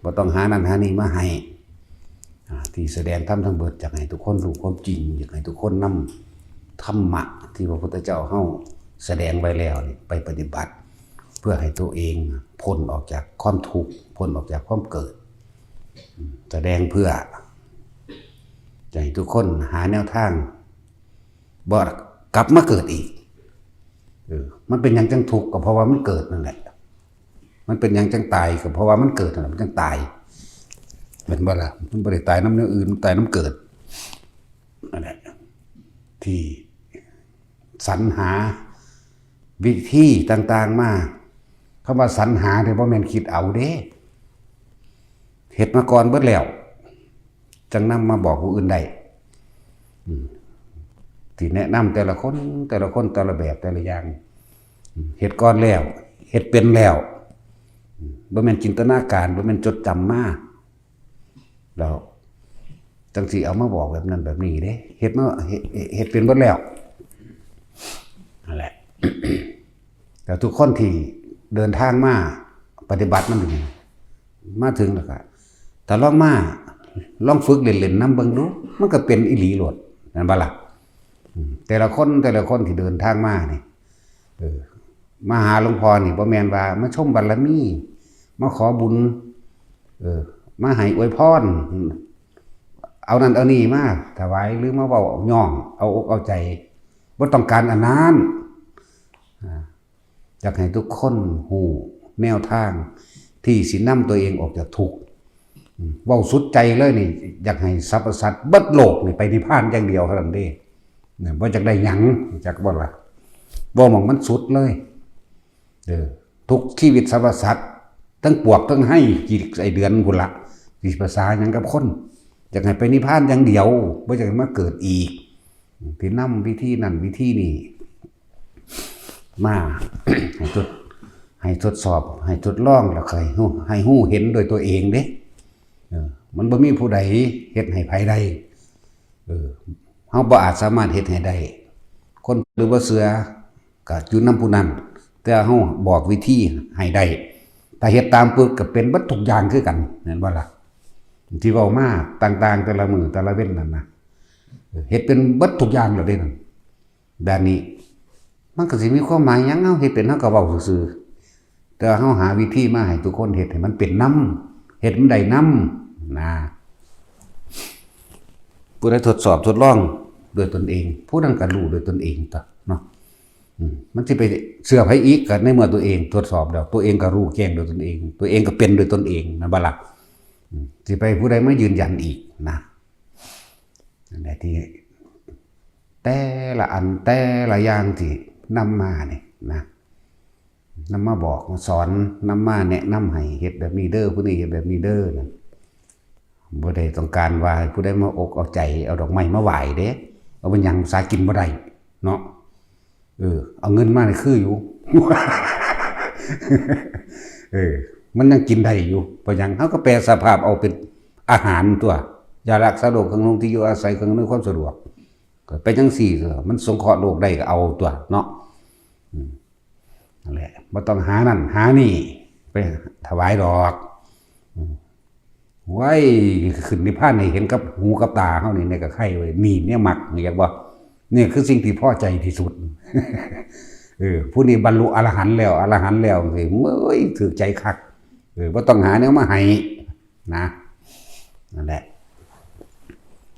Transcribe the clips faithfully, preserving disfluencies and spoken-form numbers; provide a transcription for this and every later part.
บ่ต้องหานั่นหานี่มาให้ อ่า ที่แสดงธรรมทั้งเบิด อยากให้ทุกคนรู้ความจริง อยากให้ทุกคนนำธรรมะที่พระพุทธเจ้าเฮาแสดงไว้แล้วนี่ไปปฏิบัติ เพื่อให้ตัวเองพ้นออกจากความทุกข์ พ้นออกจากความเกิด แสดงเพื่อจะให้ทุกคนหาแนวทางบ่กลับมาเกิดอีก เออ มันเป็นหยังจังทุกข์ ก็เพราะว่ามันเกิดนั่นแหละ มันเป็นหยังจังตาย ก็เพราะว่ามันเกิดนั่นแหละ มันจังตาย เป็นบ่ล่ะ มันบ่ได้ตายนำแนวอื่น มันตายนำเกิด นั่นแหละ ที่สรรหาวิธีต่างๆมา คำว่าสรรหาเนี่ยบ่แม่นคิดเอาเด้ เฮ็ดมาก่อนเบิดแล้ว จังนำมาบอกผู้อื่นได้ อืม ที่แนะนำแต่ละคน แต่ละคน แต่ละแบบ แต่ละอย่าง อืม เฮ็ดก่อนแล้ว เฮ็ดเป็นแล้ว อืม บ่แม่นจินตนาการ บ่แม่นจดจำมา แล้วจังสิเอามาบอกแบบนั้นแบบนี้เด้ เฮ็ดมา เฮ็ด เฮ็ดเป็นเบิดแล้ว นั่นแหละ แต่ทุกคนที่เดินทางมาปฏิบัติมันอยู่นี่ มาถึงแล้วก็ ถ้าลองมา ลองฝึกเล่นๆนำเบิ่งดู มันก็เป็นอีหลีโลด แม่นบ่ล่ะ อืม แต่ละคน แต่ละคนที่เดินทางมานี่ เออ มาหาหลวงพ่อนี่ บ่แม่นว่ามาชมบารมี มาขอบุญ เออ มาให้อวยพร เอานั่นเอานี่มาถวาย หรือมาเว้าย้อง เอาอกเอาใจ บ่ต้องการอันนั้น อ่า อยากให้ทุกคนฮู้แนวทางที่สินำตัวเองออกจากทุกข์ อืม เว้าสุดใจเลยนี่ อยากให้สรรพสัตว์เบิดโลกนี่ไปนิพพานอย่างเดียวเท่านั้นเด้ เนี่ย บ่อยากได้หยัง จักบ่ล่ะ บ่หม่องมันสุดเลย เออ ทุกชีวิตสรรพสัตว์ ทั้งปวกทั้งไฮ ขี้ไส้เดือนพุ้นละ สิภาษาหยังกับคน อยากให้ไปนิพพานอย่างเดียว บ่อยากให้มาเกิดอีก ที่นำวิธีนั่นวิธีนี้ มา ให้ทด ให้ทดสอบ ให้ทดลอง แล้วค่อยฮู้ ให้ฮู้เห็นโดยตัวเองเด้ เออ มันบ่มีผู้ใดเฮ็ดให้ไผได้ เออ เฮาบ่อาจสามารถเฮ็ดให้ได้ คนหรือบ่เชื่อ ก็อยู่นำผู้นั้น แต่เฮาบอกวิธีให้ได้ ถ้าเฮ็ดตามปุ๊บก็เป็นเบิดทุกอย่างคือกัน แม่นบ่ล่ะ ที่เว้ามาต่างๆ แต่ละมื้อแต่ละเว็นนั่นนะ เฮ็ดเป็นเบิดทุกอย่างแล้วเด้นั่น แบบนี้ มันก็สิมีความหมายหยัง เฮาเฮ็ดเป็น เฮาก็เว้าซื่อๆ แต่ว่าเฮาหาวิธีมาให้ทุกคนเฮ็ดให้มันเป็นนำ เฮ็ดมันได้นำ นะ ผู้ใดทดสอบทดลองด้วยตนเอง ผู้นั้นก็รู้ด้วยตนเองตั๊วเนาะ อืม มันสิไปเชื่อไผอีก ก็ในเมื่อตัวเองทดสอบแล้ว ตัวเองก็รู้แจ้งด้วยตนเอง ตัวเองก็เป็นด้วยตนเอง แม่นบ่ล่ะ อืม สิไปผู้ใดมายืนยันอีกนะ นั่นแหละที่ แต่ละอันแต่ละอย่างที่นำมานี่นะ นำมาบอกมาสอน นำมาแนะนำให้เฮ็ดแบบนี้เด้อ ผู้นี้เฮ็ดแบบนี้เด้อนั่น บ่ได้ต้องการว่าให้ผู้ใดมาอกเอาใจ เอาดอกไม้มาไหว้เด้ เอาเป็นหยัง สากินบ่ได้เนาะ เออ เอาเงินมานี่คืออยู่ เออ มันยังกินได้อยู่ เพราะหยัง เฮาก็แปลสภาพเอาเป็นอาหารตั๊ว ยารักษาโรค เครื่องนุ่งที่อยู่อาศัย เครื่องอำนวยความสะดวก ก็ไปจังซี่ตั๊ว มันสงเคราะห์โลกได้ก็เอาตั๊วเนาะ อืม นั่นแหละ บ่ต้องหานั่นหานี่ ไปถวายดอก อืม ไว้ ขึ้นนิพพานให้เห็นกับหูกับตาเฮานี่ นี่ก็ไคร้ไว้ นี่เนี่ยมัก อยากบ่ นี่คือสิ่งที่พอใจที่สุด เออ ผู้นี้บรรลุอรหันต์แล้ว อรหันต์แล้ว เฮ้ย ถืกใจคัก เออ บ่ต้องหาแนวมาให้นะ นั่นแหละ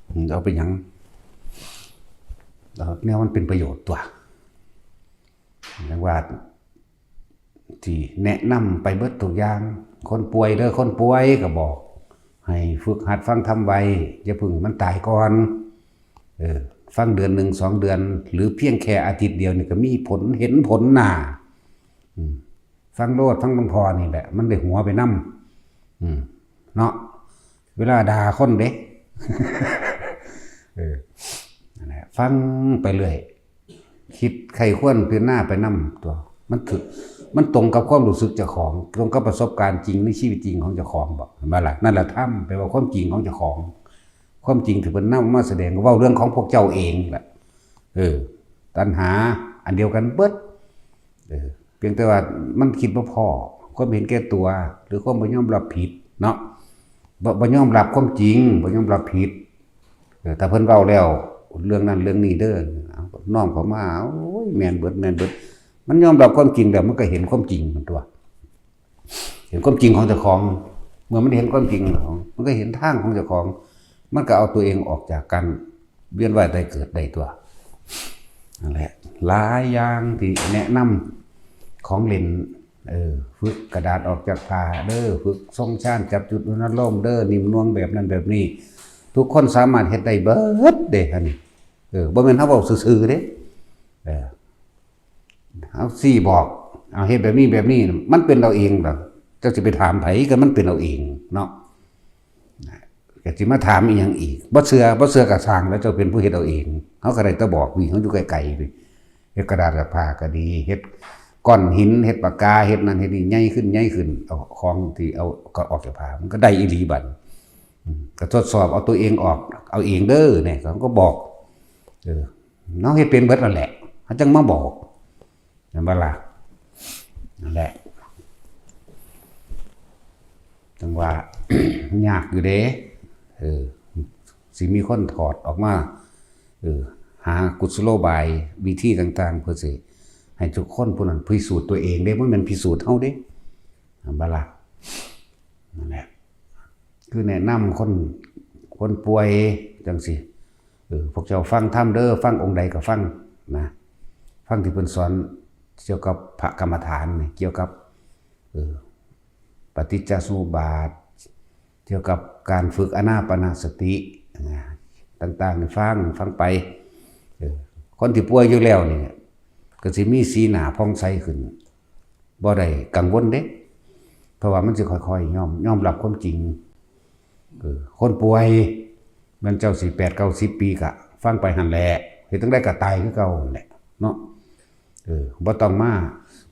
อืม เอาไปหยัง เอาแนวมันเป็นประโยชน์ตั๊ว จั่งว่า ที่แนะนำไปเบิดทุกอย่าง คนป่วยเด้อ คนป่วยก็บอก ให้ฝึกหัดฟังธรรมไว้ อย่าเพิ่งให้มันตายก่อน เออ ฟังเดือนหนึ่งสองเดือน หรือเพียงแค่อาทิตย์เดียวนี่ก็มีผล เห็นผลหน้า อืม ฟังโลด ฟังหลวงพ่อนี่แหละ มันได้หัวไปนำ อืม เนาะ เวลาด่าคนเด้ เออ นั่นแหละ ฟังไปเรื่อย คิดใคร่ครวญพิจารณาไปนำตั๊ว มันถืก มันตรงกับความรู้สึกเจ้าของ ตรงกับประสบการณ์จริงในชีวิตจริงของเจ้าของบ่ เห็นบ่ล่ะ นั่นแหละธรรม แปลว่าความจริงของเจ้าของ ความจริงที่เพิ่นนำมาแสดง ก็เว้าเรื่องของพวกเจ้าเองแหละ เออ ตัณหาอันเดียวกันเบิด เออ เพียงแต่ว่ามันคิดบ่พอ ความเห็นแก่ตัว หรือความบ่ยอมรับผิดเนาะ บ่บ่ยอมรับความจริง บ่ยอมรับผิด เออ ถ้าเพิ่นเว้าแล้ว เรื่องนั้นเรื่องนี้เด้อ เอาน้อมเข้ามา โอ้ย แม่นเบิด แม่นเบิด มันยอมรับความจริงแล้ว มันก็เห็นความจริงมันตัว เห็นความจริงของเจ้าของ เมื่อมันเห็นความจริงของ มันก็เห็นทางของเจ้าของ มันก็เอาตัวเองออกจากการเวียนว่ายตายเกิดได้ตัว นั่นแหละ หลายอย่างที่แนะนำ ของเล่น เออ ฝึกกระดาษออกจากผ้าเด้อ ฝึกทรงฌาน จับจุดอนุโลมเด้อ นิ่มนวลแบบนั้นแบบนี้ ทุกคนสามารถเฮ็ดได้เบิดเด้ อันนี้ เออ บ่แม่นเฮาเว้าซื่อๆเด้ เออ เอาสี่บอก เอาเฮ็ดแบบนี้แบบนี้ มันเป็นเอาเองดอก เจ้าสิไปถามไผ ก็มันเป็นเอาเองเนาะ ก็สิมาถามอีหยังอีก บ่เชื่อ บ่เชื่อก็ซ่าง แล้วเจ้าเป็นผู้เฮ็ดเอาเอง เฮาก็ได้แต่บอก นี่ เฮาอยู่ไกลๆ นี่ เฮ็ดกระดาษกับผ้าก็ดี เฮ็ดก้อนหิน เฮ็ดปากกา เฮ็ดนั่นเฮ็ดนี่ ใหญ่ขึ้น ใหญ่ขึ้น เอาของที่เอาก็ออกจากผ้า มันก็ได้อีหลีบัด อืม ก็ทดสอบเอาตัวเองออก เอาเองเด้อ เนี่ย เขาก็บอก เออ เฮาเฮ็ดเป็นเบิดนั่นแหละ เขาจังมาบอก แม่นบ่ล่ะ นั่นแหละ จังว่า ยากอยู่เด้ เออ สิมีคนถอดออกมา เออ หากุศโลบายวิธีต่างๆ เพื่อสิให้ทุกคนผู้นั้นพิสูจน์ตัวเองเด้ บ่แม่นพิสูจน์เฮาเด้ แม่นบ่ล่ะ นั่นแหละ คือแนะนำคน คนป่วยจังซี้ เออ พวกเจ้าฟังธรรมเด้อ ฟังองค์ใดก็ฟังนะ ฟังที่เพิ่นสอนเกี่ยวกับพระกรรมฐานนี่ เกี่ยวกับ เออ ปฏิจจสมุปบาท เกี่ยวกับการฝึกอานาปานสตินะ ต่างๆนี่ฟัง ฟังไป เออ คนที่ป่วยอยู่แล้วนี่ ก็สิมีสีหน้าผ่องใสขึ้น บ่ได้กังวลเด้ เพราะว่ามันสิค่อยๆ ยอม ยอมรับความจริง เออ คนป่วย แม่นเจ้าสิแปด เก้า สิบ ปีกะ ฟังไปหั่นแหละ เฮ็ดจั่งใดก็ตายคือเก่าหั่นแหละ เนาะ เออ บ่ต้องมา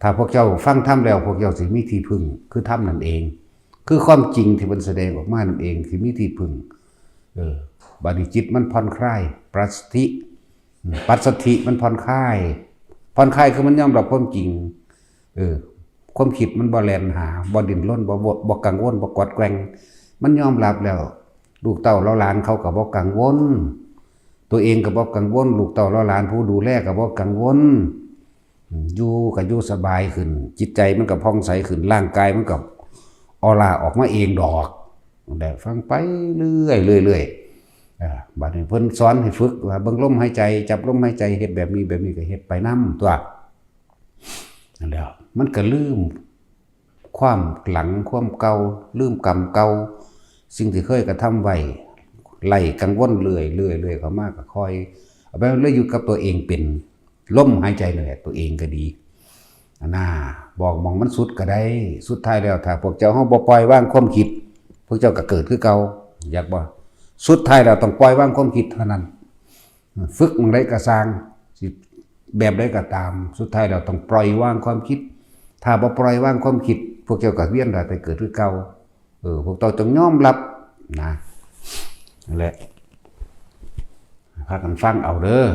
ถ้าพวกเจ้าฟังธรรมแล้ว พวกเจ้าสิมีที่พึ่ง คือธรรมนั่นเอง คือความจริงที่มันแสดงออกมานั่นเอง สิมีที่พึ่ง เออ บัดนี้จิตมันผ่อนคลาย ปัสสธิ อืม ปัสสธิมันผ่อนคลาย ผ่อนคลายคือมันยอมรับความจริง เออ ความคิดมันบ่แล่นหา บ่ดิ้นรน บ่ บ่ บ่กังวล บ่กวัดแกว่ง มันยอมรับแล้ว ลูกเต้าเหล่าหลานเขาก็บ่กังวล ตัวเองก็บ่กังวล ลูกเต้าเหล่าหลานผู้ดูแลก็บ่กังวล อืม อยู่ก็อยู่สบายขึ้น จิตใจมันก็ผ่องใสขึ้น ร่างกายมันก็ออร่าออกมาเองดอก แต่ฟังไปเรื่อยๆ เรื่อยๆ อ่า บัดนี้เพิ่นสอนให้ฝึกว่าเบิ่งลมหายใจ จับลมหายใจ เฮ็ดแบบนี้แบบนี้ก็เฮ็ดไปนำตั๊ว นั่นแหละ มันก็ลืมความหลัง ความเก่า ลืมกรรมเก่า สิ่งที่เคยกระทำไว้ ไล่กังวลเรื่อยๆ เรื่อยๆ เข้ามาก็ค่อย เอาไปเลยอยู่กับตัวเองเป็น ลมหายใจนั่นแหละ ตัวเองก็ดี อันน่า บอกหม่องมันสุดก็ได้ สุดท้ายแล้ว ถ้าพวกเจ้าเฮาบ่ปล่อยวางความคิด พวกเจ้าก็เกิดคือเก่า อยากบ่ สุดท้ายแล้วต้องปล่อยวางความคิดเท่านั้น ฝึกหม่องใดก็ซ่าง สิแบบใดก็ตาม สุดท้ายแล้วต้องปล่อยวางความคิด ถ้าบ่ปล่อยวางความคิด พวกเจ้าก็เวียนว่ายตายเกิดคือเก่า เออ พวกเจ้าจงยอมรับนะ นั่นแหละ พากันฟังเอาเด้อ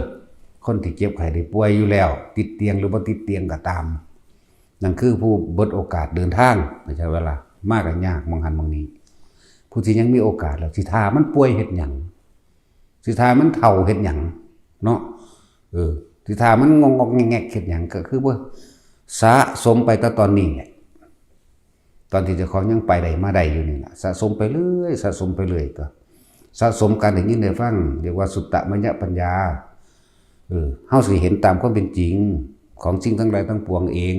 คนที่เจ็บไข้ได้ป่วยอยู่แล้ว ติดเตียงหรือบ่ติดเตียงก็ตาม นั่นคือผู้เบิดโอกาสเดินทาง ไม่ใช่เวลา มาก็ยาก หม่องหั้นหม่องนี้ ผู้ที่ยังมีโอกาสแล้ว สิท่ามันป่วยเฮ็ดหยัง สิท่ามันเฒ่าเฮ็ดหยัง เนาะ เออ สิท่ามันงอกๆแงกๆเฮ็ดหยัง ก็คือว่าสะสมไปแต่ตอนนี้แหละ ตอนที่เจ้าของยังไปได้มาได้อยู่นี่ล่ะ สะสมไปเรื่อย สะสมไปเรื่อยก็ สะสมการได้ยินได้ฟัง เรียกว่าสุตตมยปัญญา เออ เฮาสิเห็นตามความเป็นจริง ของสิ่งทั้งหลายทั้งปวงเอง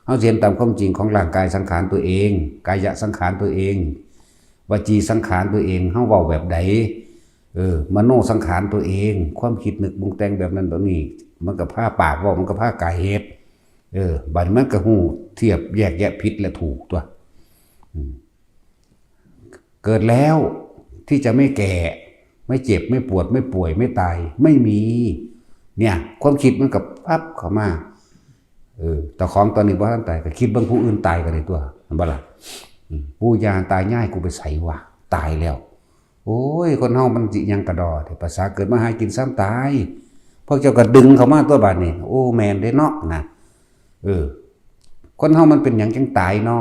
เฮาสิเห็นตามความจริงของร่างกายสังขารตัวเอง กายสังขารตัวเอง วจีสังขารตัวเอง เฮาเว้าแบบใด เออ มโนสังขารตัวเอง ความคิดนึกปรุงแต่งแบบนั้นแบบนี้ มันก็พาปากเว้า มันก็พากายเฮ็ด เออ บัดนี้มันก็ฮู้เทียบแยกแยะผิดและถูกตั๊ว อืม เกิดแล้วที่จะไม่แก่ ไม่เจ็บ ไม่ปวด ไม่ป่วย ไม่ตาย ไม่มี เนี่ย ความคิดมันก็ปั๊บเข้ามา เออ เจ้าของตอนนี้บ่ทันตาย ก็คิดเบิ่งผู้อื่นตายก็ได้ตั๊ว แม่นบ่ล่ะ อืม ปู่ย่าตายายกูไปไสวะ ตายแล้ว โอ้ย คนเฮามันสิหยังกะด้อแท้ ภาษาเกิดมาหากินซ้ำตาย พวกเจ้าก็ดึงเข้ามาตั๊วบัดนี้ โอ้ แม่นเด้เนาะนะ เออ คนเฮามันเป็นหยังจังตายนอ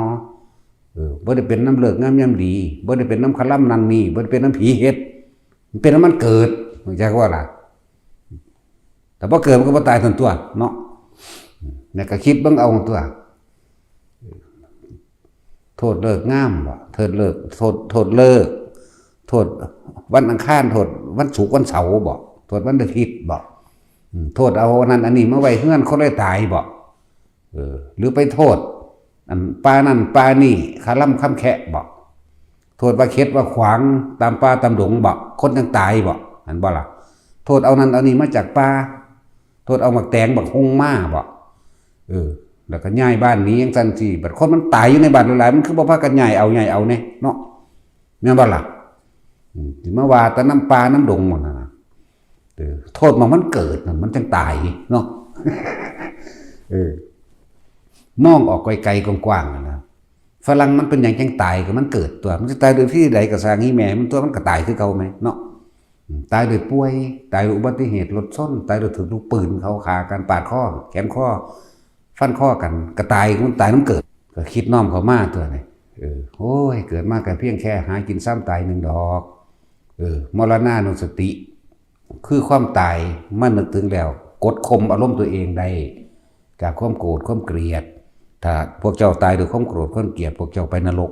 เออ บ่ได้เป็นนำฤกษ์งามยามดี บ่ได้เป็นนำคาลำนั่นนี่ บ่ได้เป็นนำผีเฮ็ด มันเป็นนำมันเกิด เข้าใจว่าล่ะ แต่พอเกิดมันก็บ่ตายทันตัวเนาะ เนี่ยก็คิดเบิ่งเอาตัว โทษฤกษ์งามบ่ โทษฤกษ์ โทษ โทษฤกษ์ โทษวันอังคาร โทษวันศุกร์วันเสาร์บ่ โทษวันอาทิตย์บ่ อืม โทษเอาอันนั้นอันนี้มาไว้เฮือนคนเลยตายบ่ เออ หรือไปโทษ อันป่านั่นป่านี่ คาลำคำแคะบ่ โทษว่าเข็ดว่าขวาง ตามป่าตามดงบ่ คนจั่งตายบ่ หันบ่ล่ะ โทษเอานั่นเอานี่มาจากป่า โทษเอาหมากแตงบักฮุ่งมาบ่ เออ แล้วก็ย้ายบ้านหนีจั่งซั้นซี้ บัดคนมันตายอยู่ในบ้านหลายๆ มันคือบ่พากันย้ายเอา ย้ายเอาแหน่เนาะ แม่นบ่ล่ะ อืม สิมาว่าแต่นำป่านำดงหมดนั่นน่ะ เออ โทษหม่องมันเกิดนั่น มันจั่งตายเนาะ เออ มองออกไกลๆ กว้างๆ นั่นนะ ฝรั่งมันเป็นหยังจั่งตาย ก็มันเกิดตัว มันสิตายโดยวิธีใดก็ซ่าง อีแม่มันตัว มันก็ตายคือเก่าแหมเนาะ อืม ตายโดยป่วย ตายโดยอุบัติเหตุรถชน ตายโดยถูกลูกปืนเขาฆ่ากัน ปาดคอ แขนคอ ฟันคอกัน ก็ตาย มันตายนำเกิด ก็คิดน้อมเข้ามาตัวนี้ เออ โอ้ย เกิดมาก็เพียงแค่หากินซ้ำตายหนึ่งดอก เออ มรณานุสติ คือความตาย มานึกถึงแล้ว กดข่มอารมณ์ตัวเองได้ จากความโกรธ ความเกลียด ถ้าพวกเจ้าตายด้วยความโกรธ ความเกลียด พวกเจ้าไปนรก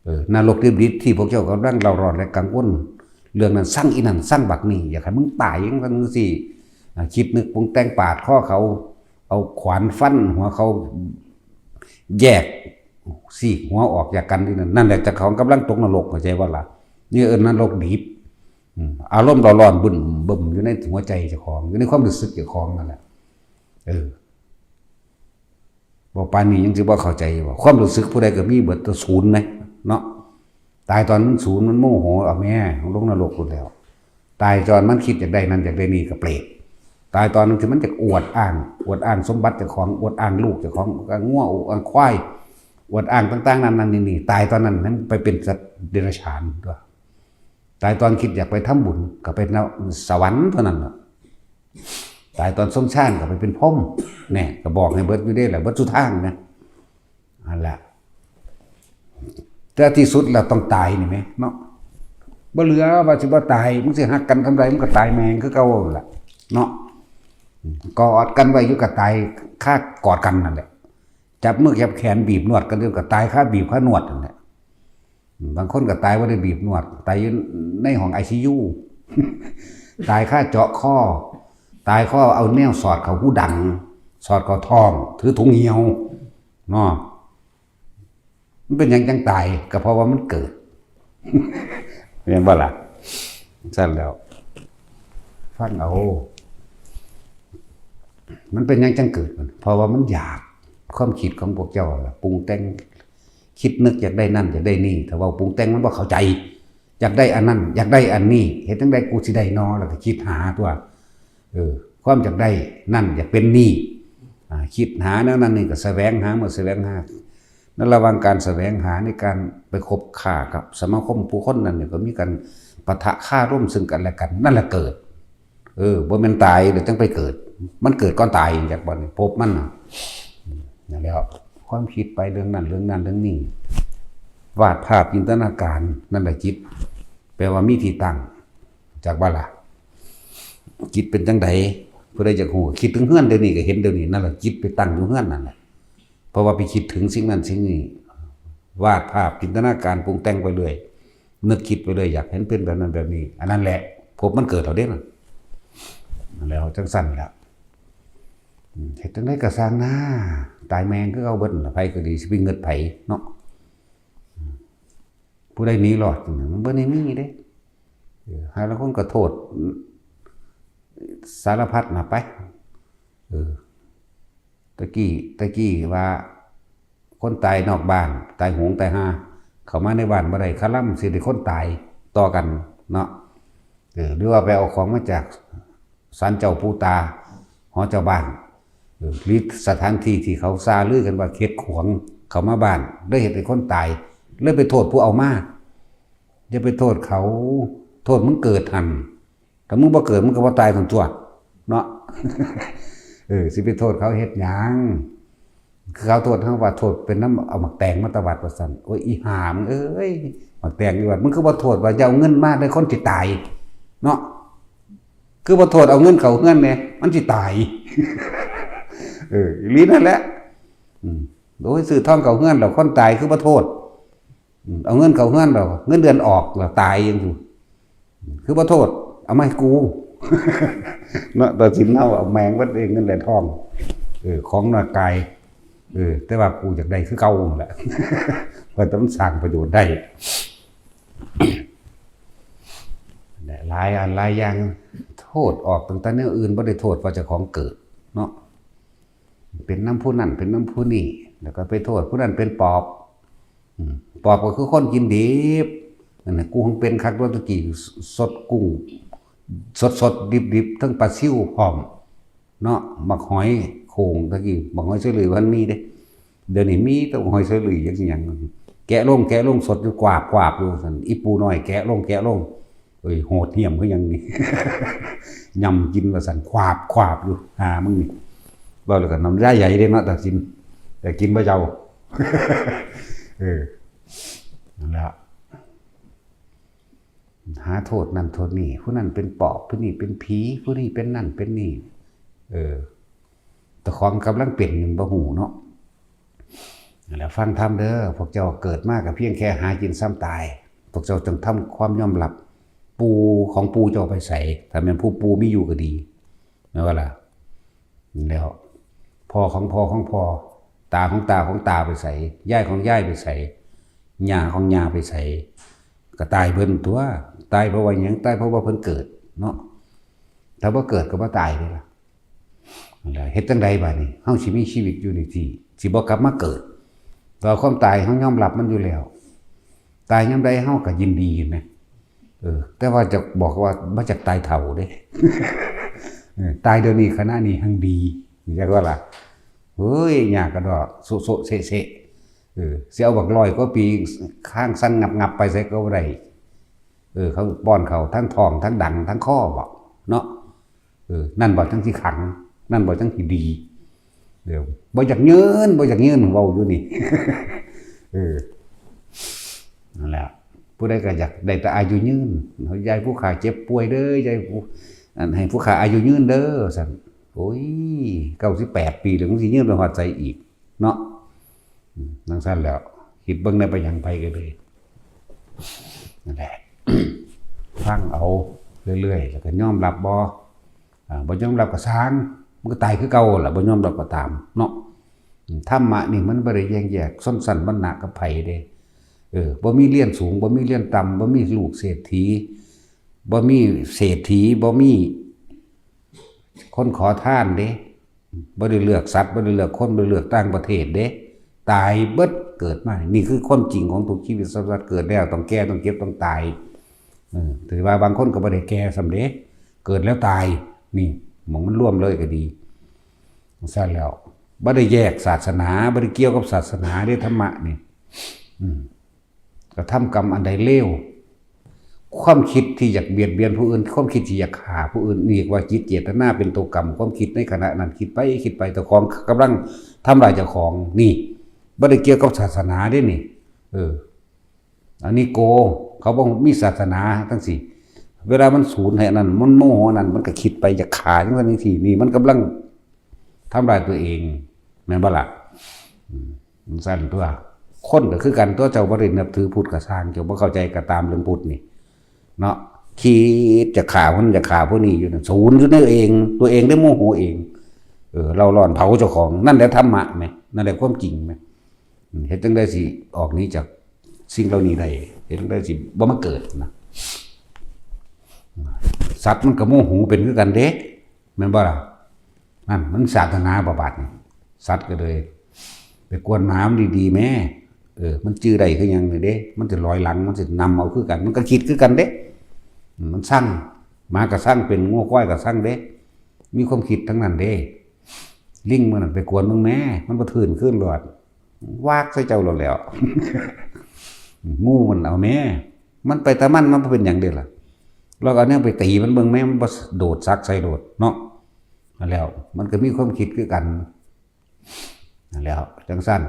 เออ นรกดิบๆ ที่พวกเจ้ากำลังเร่าร้อนและกังวล เรื่องนั้น ซังอีนั่น ซังบักนี่ อยากให้มึงตายจั่งซั้นจั่งซี้ อ่า คิดนึกปรุงแต่งปาดคอเขา เอาขวานฟันหัวเขา แยก ซีกหัวออกจากกันที่นั่น นั่นแหละเจ้าของกำลังตกนรก เข้าใจบ่ล่ะ นี่เอิ้นนรกดิบ อืม อารมณ์ร้อนๆ บึ้มบึ้มอยู่ในหัวใจเจ้าของ อยู่ในความรู้สึกเจ้าของนั่นแหละ เออ บ่ปานนี้ยังสิบ่เข้าใจอยู่บ่ ความรู้สึกผู้ใดก็มีเบิด แต่ศูนย์นะ เนาะ ตายตอนมันศูนย์ มันโมโห เอาแม่ ลงนรกพุ้นแล้ว ตายตอนมันคิดอยากได้นั่นอยากได้นี่ก็เปรต ตายตอนที่มันอยากอวดอ้าง อวดอ้างสมบัติเจ้าของ อวดอ้างลูกเจ้าของ อวดอ้างงัว อวดอ้างควาย อวดอ้างต่างๆ นั่นนั่นนี่นี่ ตายตอนนั้นมันไปเป็นสัตว์เดรัจฉานตัว ตายตอนคิดอยากไปทำบุญก็ไปนรก สวรรค์เท่านั้นน่ะ ตายตอนทรงฌานก็ไปเป็นพรหม แน่ ก็บอกให้เบิดอยู่เด้แหละ เบิดสุทางนะ นั่นแหละ แต่ที่สุดแล้วต้องตายนี่แหมเนาะ บ่เหลือว่าสิบ่ตาย มึงสิฮักกันส่ำใด มึงก็ตายแม่งคือเก่านั่นล่ะเนาะ กอดกันไว้อยู่ก็ตายคากอดกันนั่นแหละ จับมือจับแขนบีบนวดกันอยู่ก็ตายคาบีบคานวดนั่นแหละ บางคนก็ตายบ่ได้บีบนวด ตายอยู่ในห้อง ไอซียู ตายคาเจาะคอ ตายคาเอาแนวสอดเข้าหูดัง สอดเข้าท้อง ถือถุงเหี่ยว เนาะ มันเป็นหยังจั่งตาย ก็เพราะว่ามันเกิด แม่นบ่ล่ะ ซั่นแล้ว ฟังเอา มันเป็นหยังจั่งเกิดมัน เพราะว่ามันอยาก ความคิดของพวกเจ้าล่ะ ปรุงแต่ง คิดนึกอยากได้นั่นอยากได้นี่ ถ้าเว้าปรุงแต่งมันบ่เข้าใจ อยากได้อันนั้น อยากได้อันนี้ เฮ็ดจั่งใดกูสิได้นอ แล้วก็คิดหาตัว เออ ความอยากได้นั่นอยากเป็นนี่ อ่า คิดหาแนวนั้นนี่ก็แสวงหา เมื่อแสวงหา ในระหว่างการแสวงหา ในการไปคบค้ากับสมาคมผู้คนนั้นเนี่ย ก็มีการปะทะคารมซึ่งกันและกัน นั่นแหละเกิด เออ บ่แม่นตายแล้วจั่งไปเกิด มันเกิดก่อนตาย จักบ่นี่ ภพมันน่ะ นั่นแหละ ความคิดไปเรื่องนั้นเรื่องนั้นเรื่องนี้ วาดภาพจินตนาการ นั่นแหละจิต แปลว่ามีที่ตั้ง จักบ่ล่ะ จิตเป็นจั่งใด ผู้ใดอยากฮู้ คิดถึงเฮือนเดี๋ยวนี้ก็เห็นเดี๋ยวนี้ นั่นแหละจิตไปตั้งอยู่เฮือนนั่นแหละ เพราะว่าไปคิดถึงสิ่งนั้นสิ่งนี้ วาดภาพจินตนาการปรุงแต่งไปเรื่อย นึกคิดไปเรื่อย อยากเห็นเป็นแบบนั้นแบบนี้ อันนั้นแหละ ภพมันเกิดเอาเด้นั่น นั่นแหละ จั่งซั่นแหละ อืม เฮ็ดจั่งใดก็ซ่างหน้า ตายแม่งคือเก่าเบิดนั่นล่ะ ไผก็ดี สิไปเงิดไผเนาะ อืม ผู้ใดหนีรอด มันบ่ได้มีเด้ เออ หาลางคนก็โทษ สารพัดน่ะไป เออ ตะกี้ ตะกี้ว่า คนตายนอกบ้าน ตายโหงตายห่า เข้ามาในบ้านบ่ได้ คาลำสิได้คนตายต่อกันเนาะ เออ หรือว่าไปเอาของมาจากศาลเจ้าปู่ตา หอเจ้าบ้าน เออ หรือสถานที่ที่เขาซาลือกันว่าเขตขวาง เข้ามาบ้าน เลยเฮ็ดให้คนตาย เลยไปโทษผู้เอามา อย่าไปโทษเขา โทษมึงเกิดหั่น ถ้ามึงบ่เกิด มึงก็บ่ตายซั่นตั๊ว เนาะ เออ สิไปโทษเขาเฮ็ดหยัง คือเขาโทษเฮาว่าโทษเป็นนำเอาหมากแตงมาตวัดว่าซั่น โอ้ย อีห่ามึงเอ้ย หมากแตงอยู่วัด มึงคือบ่โทษว่าอย่าเอาเงินมาเด้อ คนสิตาย เนาะ คือบ่โทษเอาเงินเข้าเฮือนแหน่ มันสิตาย เออ อีหลีนั่นแหละ อืม โอ้ย ซื้อทองเข้าเฮือนแล้วคนตายคือบ่โทษ อืม เอาเงินเข้าเฮือนแล้ว เงินเดือนออกแล้วตายยังอยู่ คือบ่โทษ เอามาให้กู เนาะ ตัดสินเอา เอาแม่งเบิดเอง เงินและทอง เออ ของหน้ากาย เออ แต่ว่ากูอยากได้คือเก่านั่นแหละ ว่าแต่มันสร้างประโยชน์ได้ หลายอันหลายอย่าง โทษออกตั้งแต่แนวอื่น บ่ได้โทษว่าเจ้าของเกิด เนาะ เป็นนำผู้นั้น เป็นนำผู้นี้ แล้วก็ไปโทษผู้นั้นเป็นปอบ อืม ปอบก็คือคนกินดิบ นั่นน่ะ กูหังเป็นคัก โดนตะกี้ สดกุ้ง สดๆ ดิบๆ ทั้งปลาซิวพร้อม เนาะ บักหอยโข่ง ตะกี้ บักหอยเชอรี่บ่ทันมีเด้ เดี๋ยวนี้มีแต่บักหอยเชอรี่ จักสิหยัง แกะลง แกะลง สดอยู่ กวาบ กวาบอยู่ซั่น อีปูน้อย แกะลง แกะลง เอ้ย โหดเหี้ยมคือหยังนี่ ยำกินว่าซั่น กวาบ กวาบอยู่ หามึงนี่ เว้าแล้วก็น้ำลายไหลเด้เนาะ แต่กิน แต่กินบ่เจ้า เออ นั่นแหละ หาโทษนั่นโทษนี่ ผู้นั้นเป็นปอบ ผู้นี้เป็นผี ผู้นี้เป็นนั่นเป็นนี่ เออ แต่ของกำลังเป็นมันบ่ฮู้เนาะ แล้วฟังธรรมเด้อ พวกเจ้าเกิดมาก็เพียงแค่หากินส่ำตาย พวกเจ้าจงทำความยอมรับ ปู่ของปู่เจ้าไปไส ถ้าแม่นผู้ปู่มีอยู่ก็ดี แม่นบ่ล่ะ แล้ว พ่อของพ่อของพ่อ ตาของตาของตาไปไส ยายของยายไปไส ย่าของย่าไปไส ก็ตายเพิ่นตัว ตายเพราะว่าหยัง ตายเพราะว่าเพิ่นเกิดเนาะ ถ้าบ่เกิดก็บ่ตายเด้ล่ะ แล้วเฮ็ดจั่งใดบาดนี้ เฮาสิมีชีวิตอยู่นี่สิ สิบ่กลับมาเกิด ต่อความตายเฮายอมรับมันอยู่แล้ว ตายยามใดเฮาก็ยินดีนะ เออ แต่ว่าจะบอกว่ามาจากตายเฒ่าเด้ เออ ตายเดี๋ยวนี้ขณะนี้หังดี จักว่าล่ะ เฮ้ย ยากกะดอก โซะโซะเซะเซะ เออ สิเอาบักร้อยกว่าปี ค้างสั่งงับๆ ไปไสก็บ่ได้ เออ เขาป้อนเขาทั้งท้อง ทั้งดัง ทั้งคอบ่ เนาะ เออ นั่นบ่จั่งสิขัง นั่นบ่จั่งสิดี เดี๋ยว บ่อยากยืน บ่อยากยืน เว้าอยู่นี่ เออ นั่นแหละ ผู้ใดก็อยากได้แต่อายุยืน ยายผู้ข้าเจ็บป่วยเด้อ ยายผู้ อัน ให้ผู้ข้าอายุยืนเด้อ ซั่น โอ้ย เก้าสิบแปดปีแล้ว มึงสิยืนไปฮอดไสอีก เนาะ อืม จั่งซั่นแล้ว คิดเบิ่งแหน่ ไปหยังไผก็เลย นั่นแหละ ฟังเอาเรื่อยๆ แล้วก็ยอมรับบ่ อ่า บ่ยอมรับก็ซ่าง มันก็ตายคือเก่าล่ะ บ่ยอมรับก็ตาม เนาะ อืม ธรรมะนี่มันบ่ได้แบ่งแยกชนชั้นวรรณะกับไผเด้ เออ บ่มีเรียนสูง บ่มีเรียนต่ำ บ่มีลูกเศรษฐี บ่มีเศรษฐี บ่มีคนขอทานเด้ บ่ได้เลือกสัตว์ บ่ได้เลือกคน บ่ได้เลือกต่างประเทศเด้ ตายเบิดเกิดมา นี่คือความจริงของทุกชีวิตสัตว์ เกิดแล้วต้องแก่ ต้องเจ็บ ต้องตาย เออ ถือว่าบางคนก็บ่ได้แก่ส่ำเด้ เกิดแล้วตาย นี่ หม่องมันรวมเลยก็ดี ซั่นแล้ว บ่ได้แยกศาสนา บ่ได้เกี่ยวกับศาสนาเด้ ธรรมะนี่ อืม กระทำกรรมอันใดเลว ความคิดที่อยากเบียดเบียนผู้อื่น ความคิดที่อยากฆ่าผู้อื่น เรียกว่าจิตเจตนาเป็นตัวกรรม ความคิดในขณะนั้น คิดไป คิดไป เจ้าของกำลังทำลายเจ้าของ นี่ บ่ได้เกี่ยวกับศาสนาเด้นี่ เออ อันนี้โก เขาบ่มีศาสนาจั่งซี้ เวลามันสูนให้อันนั้น มันโมโหอันนั้น มันก็คิดไปอยากฆ่าจั่งซั่นจั่งซี้ นี่มันกำลังทำลายตัวเอง แม่นบ่ล่ะ อืม จั่งซั่นตัว คนก็คือกันตัว เจ้าบ่ได้นับถือพุทธก็ซ่าง เจ้าบ่เข้าใจก็ตามเรื่องพุทธนี่ เนาะ คิดจะฆ่าคนจะฆ่าผู้นี้อยู่นั่น สูนอยู่ในเอง ตัวเองได้โมโหเอง เออ เร่าร้อนเผาเจ้าของ นั่นแหละธรรมะแหม นั่นแหละความจริงแหม อืม เฮ็ดจั่งใดสิออกหนีจากสิ่งเหล่านี้ได้ เฮ็ดจั่งใดสิบ่มาเกิดนะ สัตว์มันก็โมโหเป็นคือกันเด้ แม่นบ่ล่ะ นั่นมันศาสนาบ่บาดนี่ สัตว์ก็เลย ไปกวนหมามันดีๆแหม เออ มันจื่อได้คือหยังนี่เด้ มันสิลอยหลัง มันสินำเอาคือกัน มันก็คิดคือกันเด้ อืม มันซัง หมาก็ซังเป็น งัวควายก็ซังเด้ มีความคิดทั้งนั้นเด้ ลิงมื้อนั้นไปกวนมึงแหม มันบ่ทื่นคืนโลด วากใส่เจ้าโลดแล้ว งูมันเอาแหม มันไปแต่มัน มันบ่เป็นหยังเด้ล่ะ ลองเอาแนวไปตีมันเบิ่งแหม มันบ่โดดสักใส่โลดเนาะ แล้วมันก็มีความคิดคือกัน นั่นแหล้วจังซั่น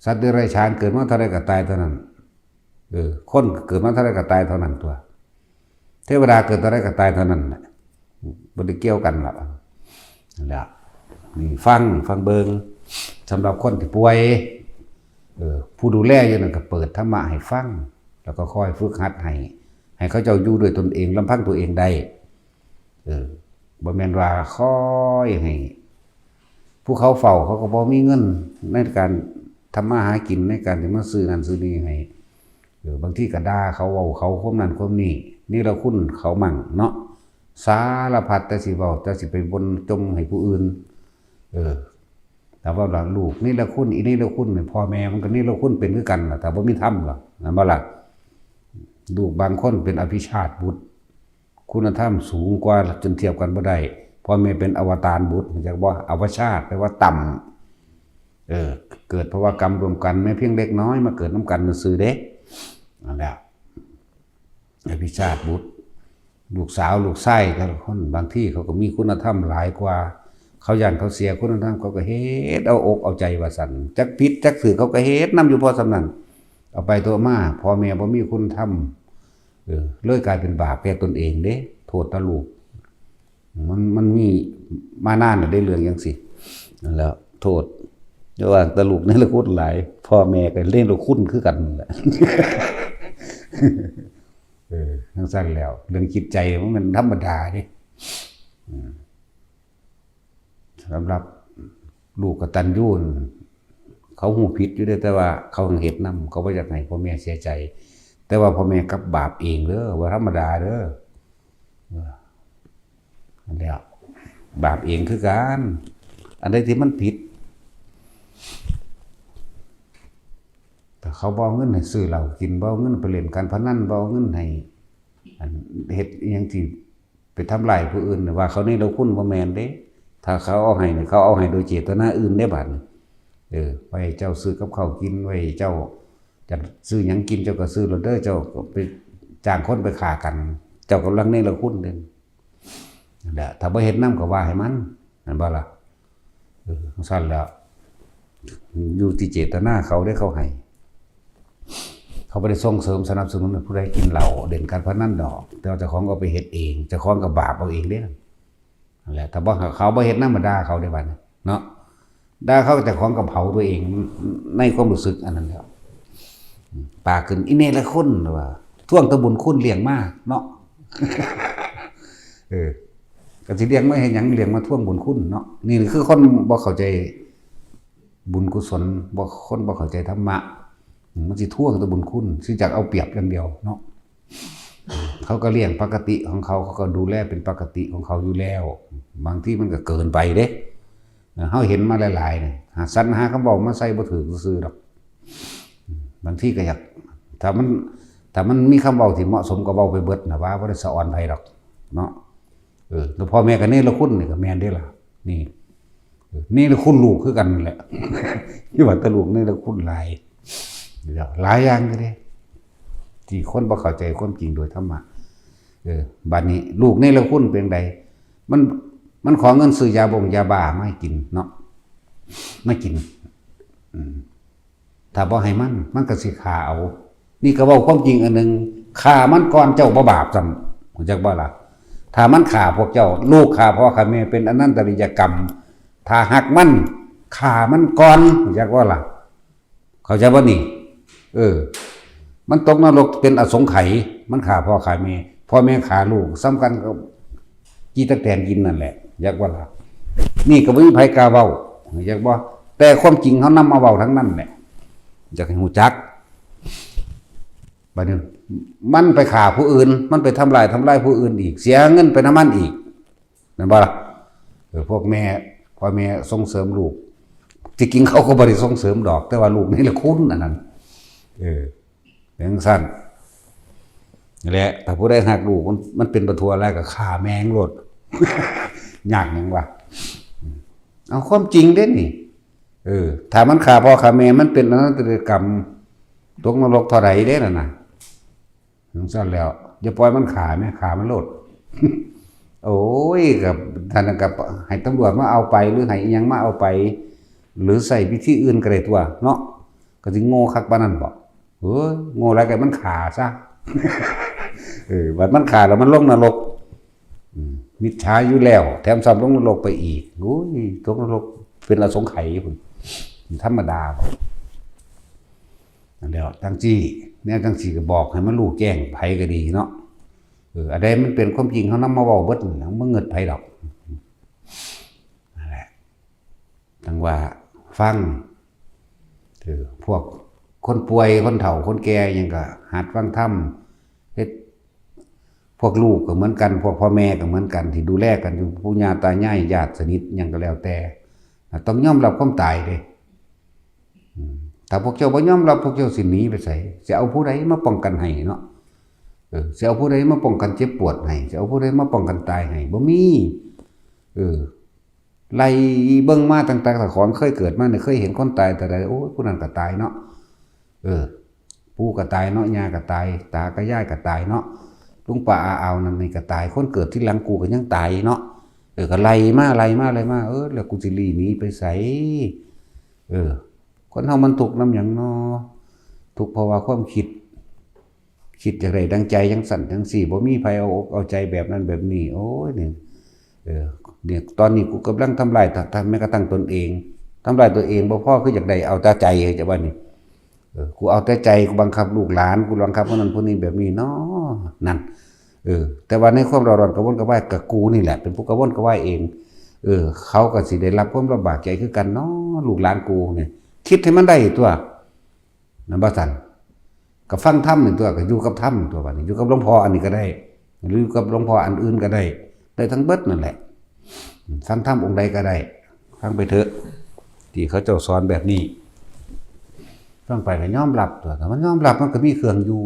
สัตว์เดรัจฉานเกิดมาเท่าใดก็ตายเท่านั้น เออ คนเกิดมาเท่าใดก็ตายเท่านั้นตัว เทวดาเกิดเท่าใดก็ตายเท่านั้นแหละ บ่ได้เกี่ยวกันหรอก นั่นแหละ นี่ฟัง ฟังเบิ่ง สำหรับคนที่ป่วย เออ ผู้ดูแลอยู่นั่นก็เปิดธรรมะให้ฟัง แล้วก็คอยฝึกหัดให้ ให้เขาเจ้าอยู่ด้วยตนเอง ลำพังตัวเองได้ เออ บ่แม่นว่าคอยให้ ผู้เขาเฝ้าเขาก็บ่มีเงินในการทำมาหากิน ในการที่มาซื้อนั่นซื้อนี่ให้ เออ บางทีก็ด่าเขา เว้าเขาความนั้นความนี้ เนรคุณเขามั่งเนาะ สารพัดแต่สิเว้า แต่สิไปบ่นจ่มให้ผู้อื่น เออ แต่ว่าลูกเนรคุณ อีเนรคุณนี่ พ่อแม่มันก็เนรคุณเป็นคือกันล่ะ ถ้าบ่มีธรรมล่ะ แม่นบ่ล่ะ ลูกบางคนเป็นอภิชาติบุตร คุณธรรมสูงกว่าจนเทียบกันบ่ได้ พ่อแม่เป็นอวตารบุตร รู้จักบ่ อวชาติแปลว่าต่ำ เออ เกิดเพราะว่ากรรมรวมกัน แม้เพียงเล็กน้อยมาเกิดนำกันซื่อๆเด้ นั่นแหละ อภิชาติบุตร ลูกสาวลูกชายแต่ละคน บางทีเขาก็มีคุณธรรมหลายกว่า เขาย้านเขาเสียคุณธรรม เขาก็เฮ็ดเอาอกเอาใจว่าซั่น จักผิดจักถูกเขาก็เฮ็ดนำอยู่พอส่ำนั้น เอาไปตัวมา พ่อแม่บ่มีคุณธรรม เออ เลยกลายเป็นบาปแก่ตนเองเด้ โทษแต่ลูก มัน มันมีมานานแล้วเด้เรื่องจั่งซี้ นั่นแหละ โทษ อย่าว่าแต่ลูกเนรคุณหลาย พ่อแม่ก็เนรคุณคือกันนั่นแหละ เออ จั่งซั่นแล้ว เรื่องจิตใจมันธรรมดาเด้ อืม สำหรับลูกกตัญญูนั่น เขารู้ผิดอยู่เด้ แต่ว่าเขาเฮ็ดนำ เขาบ่อยากให้พ่อแม่เสียใจ แต่ว่าพ่อแม่กลับบาปเองเด้อ บ่ธรรมดาเด้อ เออ นั่นแหละ บาปเองคือกัน อันใดที่มันผิด ถ้าเขาบ่เอาเงินให้ซื้อเหล้ากิน บ่เอาเงินไปเล่นการพนัน บ่เอาเงินให้ อัน เฮ็ดอิหยังที่ไปทำร้ายผู้อื่น ว่าเขาเนรคุณ บ่แม่นเด้ ถ้าเขาเอาให้นี่ เขาเอาให้โดยเจตนาอื่นเด้บัดนี้ เออ ไว้เจ้าซื้อกับข้าวกิน ไว้เจ้าจะซื้อหยังกิน เจ้าก็ซื้อโลดเด้อ เจ้าก็ไปจ้างคนไปฆ่ากัน เจ้ากำลังเนรคุณเด้ นั่นแหละ ถ้าบ่เฮ็ดนำก็ว่าให้มัน แม่นบ่ล่ะ เออ จั่งซั่นแหล้ว อยู่ที่เจตนาเขาเด้ เขาให้ เขาบ่ได้ส่งเสริมสนับสนุนให้ผู้ใดกินเหล้า เล่นการพนันดอก แต่ว่าเจ้าของก็ไปเฮ็ดเอง เจ้าของก็บาปเอาเองเด้ นั่นแหละ ถ้าบ่ เขาบ่เฮ็ดนำ มาด่าเขาเด้บัดนี้เนาะ ด่าเขา เจ้าของก็เผาตัวเองในความรู้สึกอันนั้นแหล้ว ปากขึ้น อีเนรคุณ ว่า ทวงแต่บุญคุณเลี้ยงมาเนาะ เออ ก็สิเลี้ยงมาเฮ็ดหยัง เลี้ยงมาทวงบุญคุณเนาะ นี่คือคนบ่เข้าใจบุญกุศล บ่ คนบ่เข้าใจธรรมะ มันสิทวงแต่บุญคุณ สิอยากเอาเปรียบอย่างเดียวเนาะ เขาก็เลี้ยงปกติของเขา เขาก็ดูแลเป็นปกติของเขาอยู่แล้ว บางทีมันก็เกินไปเด้ เฮาเห็นมาหลายๆนี่ หาสรรหาคำเว้ามาใส่บ่ถูกซื่อๆดอก บางทีก็อยาก ถ้ามัน ถ้ามันมีคำเว้าที่เหมาะสมก็เว้าไปเบิดน่ะ ว่าบ่ได้สะออนไผดอกเนาะ เออ แล้วพ่อแม่ก็เนรคุณนี่ก็แม่นเด้ล่ะ นี่ เออ เนรคุณลูกคือกันนั่นแหละ ที่ว่าแต่ลูกเนรคุณหลาย หลายอย่างอยู่เด้ ที่คนบ่เข้าใจความจริงโดยธรรมะ เออ บัดนี้ลูกเนรคุณเป็นได มัน มันขอเงินซื้อยาบงยาบ้ามาให้กินเนาะ มากิน อืม ถ้าบ่ให้มัน มันก็สิฆ่าเอา นี่ก็เว้าความจริงอันหนึ่ง ฆ่ามันก่อน เจ้าบ่บาปซ้ำ รู้จักบ่ล่ะ ถ้ามันฆ่าพวกเจ้า ลูกฆ่าพ่อฆ่าแม่เป็นอนันตริยกรรม ถ้าหักมัน ฆ่ามันก่อน รู้จักบ่ล่ะ เข้าใจบ่นี่ เออ มันตกนรกเป็นอสงไขย มันฆ่าพ่อฆ่าแม่ พ่อแม่ฆ่าลูก ส่ำกันกับขี้ตั๊กแตนกินนั่นแหละ รู้จักบ่ล่ะ นี่ก็บ่มีไผกล้าเว้า รู้จักบ่ แต่ความจริงเขานำมาเว้าทั้งนั้นแหละ อยากให้รู้จัก บัดนี้ มันไปฆ่าผู้อื่น มันไปทำลาย ทำลายผู้อื่นอีก เสียเงินไปนำมันอีก แม่นบ่ล่ะ เออ พวกแม่ พ่อแม่ส่งเสริมลูก ที่จริงเขาก็บ่ได้ส่งเสริมดอก แต่ว่าลูกเนรคุณอันนั้น เออ เป็นจั่งซั่น นี่แหละ ถ้าผู้ใดฮักลูก มัน มันเป็นบ่ทั่วแล้วก็ฆ่าแม่งโลด ยากหยังวะ เอาความจริงเด้นี่ เออ ถ้ามันฆ่าพ่อฆ่าแม่ มันเป็นอนันตริยกรรม ตกนรกเท่าใดเด้นั่นน่ะ จั่งซั่นแล้ว อย่าปล่อยมันฆ่าแม่ ฆ่ามันโลด โอ้ย ก็ ท่านนั้นก็ให้ตำรวจมาเอาไป หรือให้อิหยังมาเอาไป หรือใช้วิธีอื่นก็ได้ตัวเนาะ ก็สิโง่คักปานนั้นบ่ เฮ้ย โง่หลายก็มันฆ่าซะ เออ บัดมันฆ่าแล้วมันลงนรก อืม มิจฉาอยู่แล้ว แถมซ้ำลงนรกไปอีก โอ้ย ตกนรกเป็นอสงไขยพุ้น ธรรมดาบ่ นั่นแหละ จั่งซี้ แนวจั่งซี้ก็บอกให้มันรู้แจ้ง ไผก็ดีเนาะ เออ อันใดมันเป็นความจริง เฮานำมาเว้าเบิดนั่นแหละ บ่เงิดไผดอก นั่นแหละ จั่งว่าฟัง เออ พวกคนป่วย คนเฒ่า คนแก่หยังก็หัดฟังธรรม เฮ็ด พวกลูกก็เหมือนกัน พวกพ่อแม่ก็เหมือนกัน ที่ดูแลกันอยู่ ปู่ย่าตายาย ญาติสนิทหยังก็แล้วแต่ ต้องยอมรับความตายเด้ อืม ถ้าพวกเจ้าบ่ยอมรับ พวกเจ้าสิหนีไปไส สิเอาผู้ใดมาป้องกันให้เนาะ เออ สิเอาผู้ใดมาป้องกันเจ็บปวดให้ สิเอาผู้ใดมาป้องกันตายให้ บ่มี เออ ไล่เบิ่งมาตั้งแต่ตะของเคยเกิดมาเนี่ย เคยเห็นคนตายแต่ใด โอ้ย ผู้นั้นก็ตายเนาะ เออ ปู่ก็ตายเนาะ ย่าก็ตาย ตากับยายก็ตายเนาะ ลุงป้าอาอาวนั่นนี่ก็ตาย คนเกิดทีหลังกูก็ยังตายเนาะ เออ ก็ไล่มา ไล่มา ไล่มา เออ แล้วกูสิลี้หนีไปไส เออ คนเฮามันทุกข์นำหยังน้อ ทุกข์เพราะว่าความคิด คิดอยากได้ดังใจจั่งซั้นจั่งซี้ บ่มีไผเอาอกเอาใจแบบนั้นแบบนี้ โอ้ย นี่ เออ เนี่ย ตอนนี้กูกำลังทำลาย ท- ท- แม้กระทั่งตนเอง ทำลายตัวเองบ่พอ คืออยากได้เอาแต่ใจ จะว่านี่ เออ กูเอาแต่ใจ กูบังคับลูกหลาน กูบังคับคนนั้นคนนี้แบบนี้เนาะ นั่น เออ แต่ว่าในความเร่าร้อนกระวนกระวาย ก็กูนี่แหละเป็นผู้กระวนกระวายเอง เออ เขาก็สิได้รับความลำบากใจคือกันเนาะ ลูกหลานกูเนี่ย คิดให้มันได้ตัว นั่นบ่ซั่น ก็ฟังธรรมนี่ตัว ก็อยู่กับธรรมตัว บัดนี้ อยู่กับหลวงพ่ออันนี้ก็ได้ หรืออยู่กับหลวงพ่ออันอื่นก็ได้ ได้ทั้งเบิดนั่นแหละ ฟังธรรมองค์ใดก็ได้ ฟังไปเถอะ ที่เขาเจ้าสอนแบบนี้ ฟังไปก็ยอมรับตัว ถ้ามันยอมรับ มันก็มีเครื่องอยู่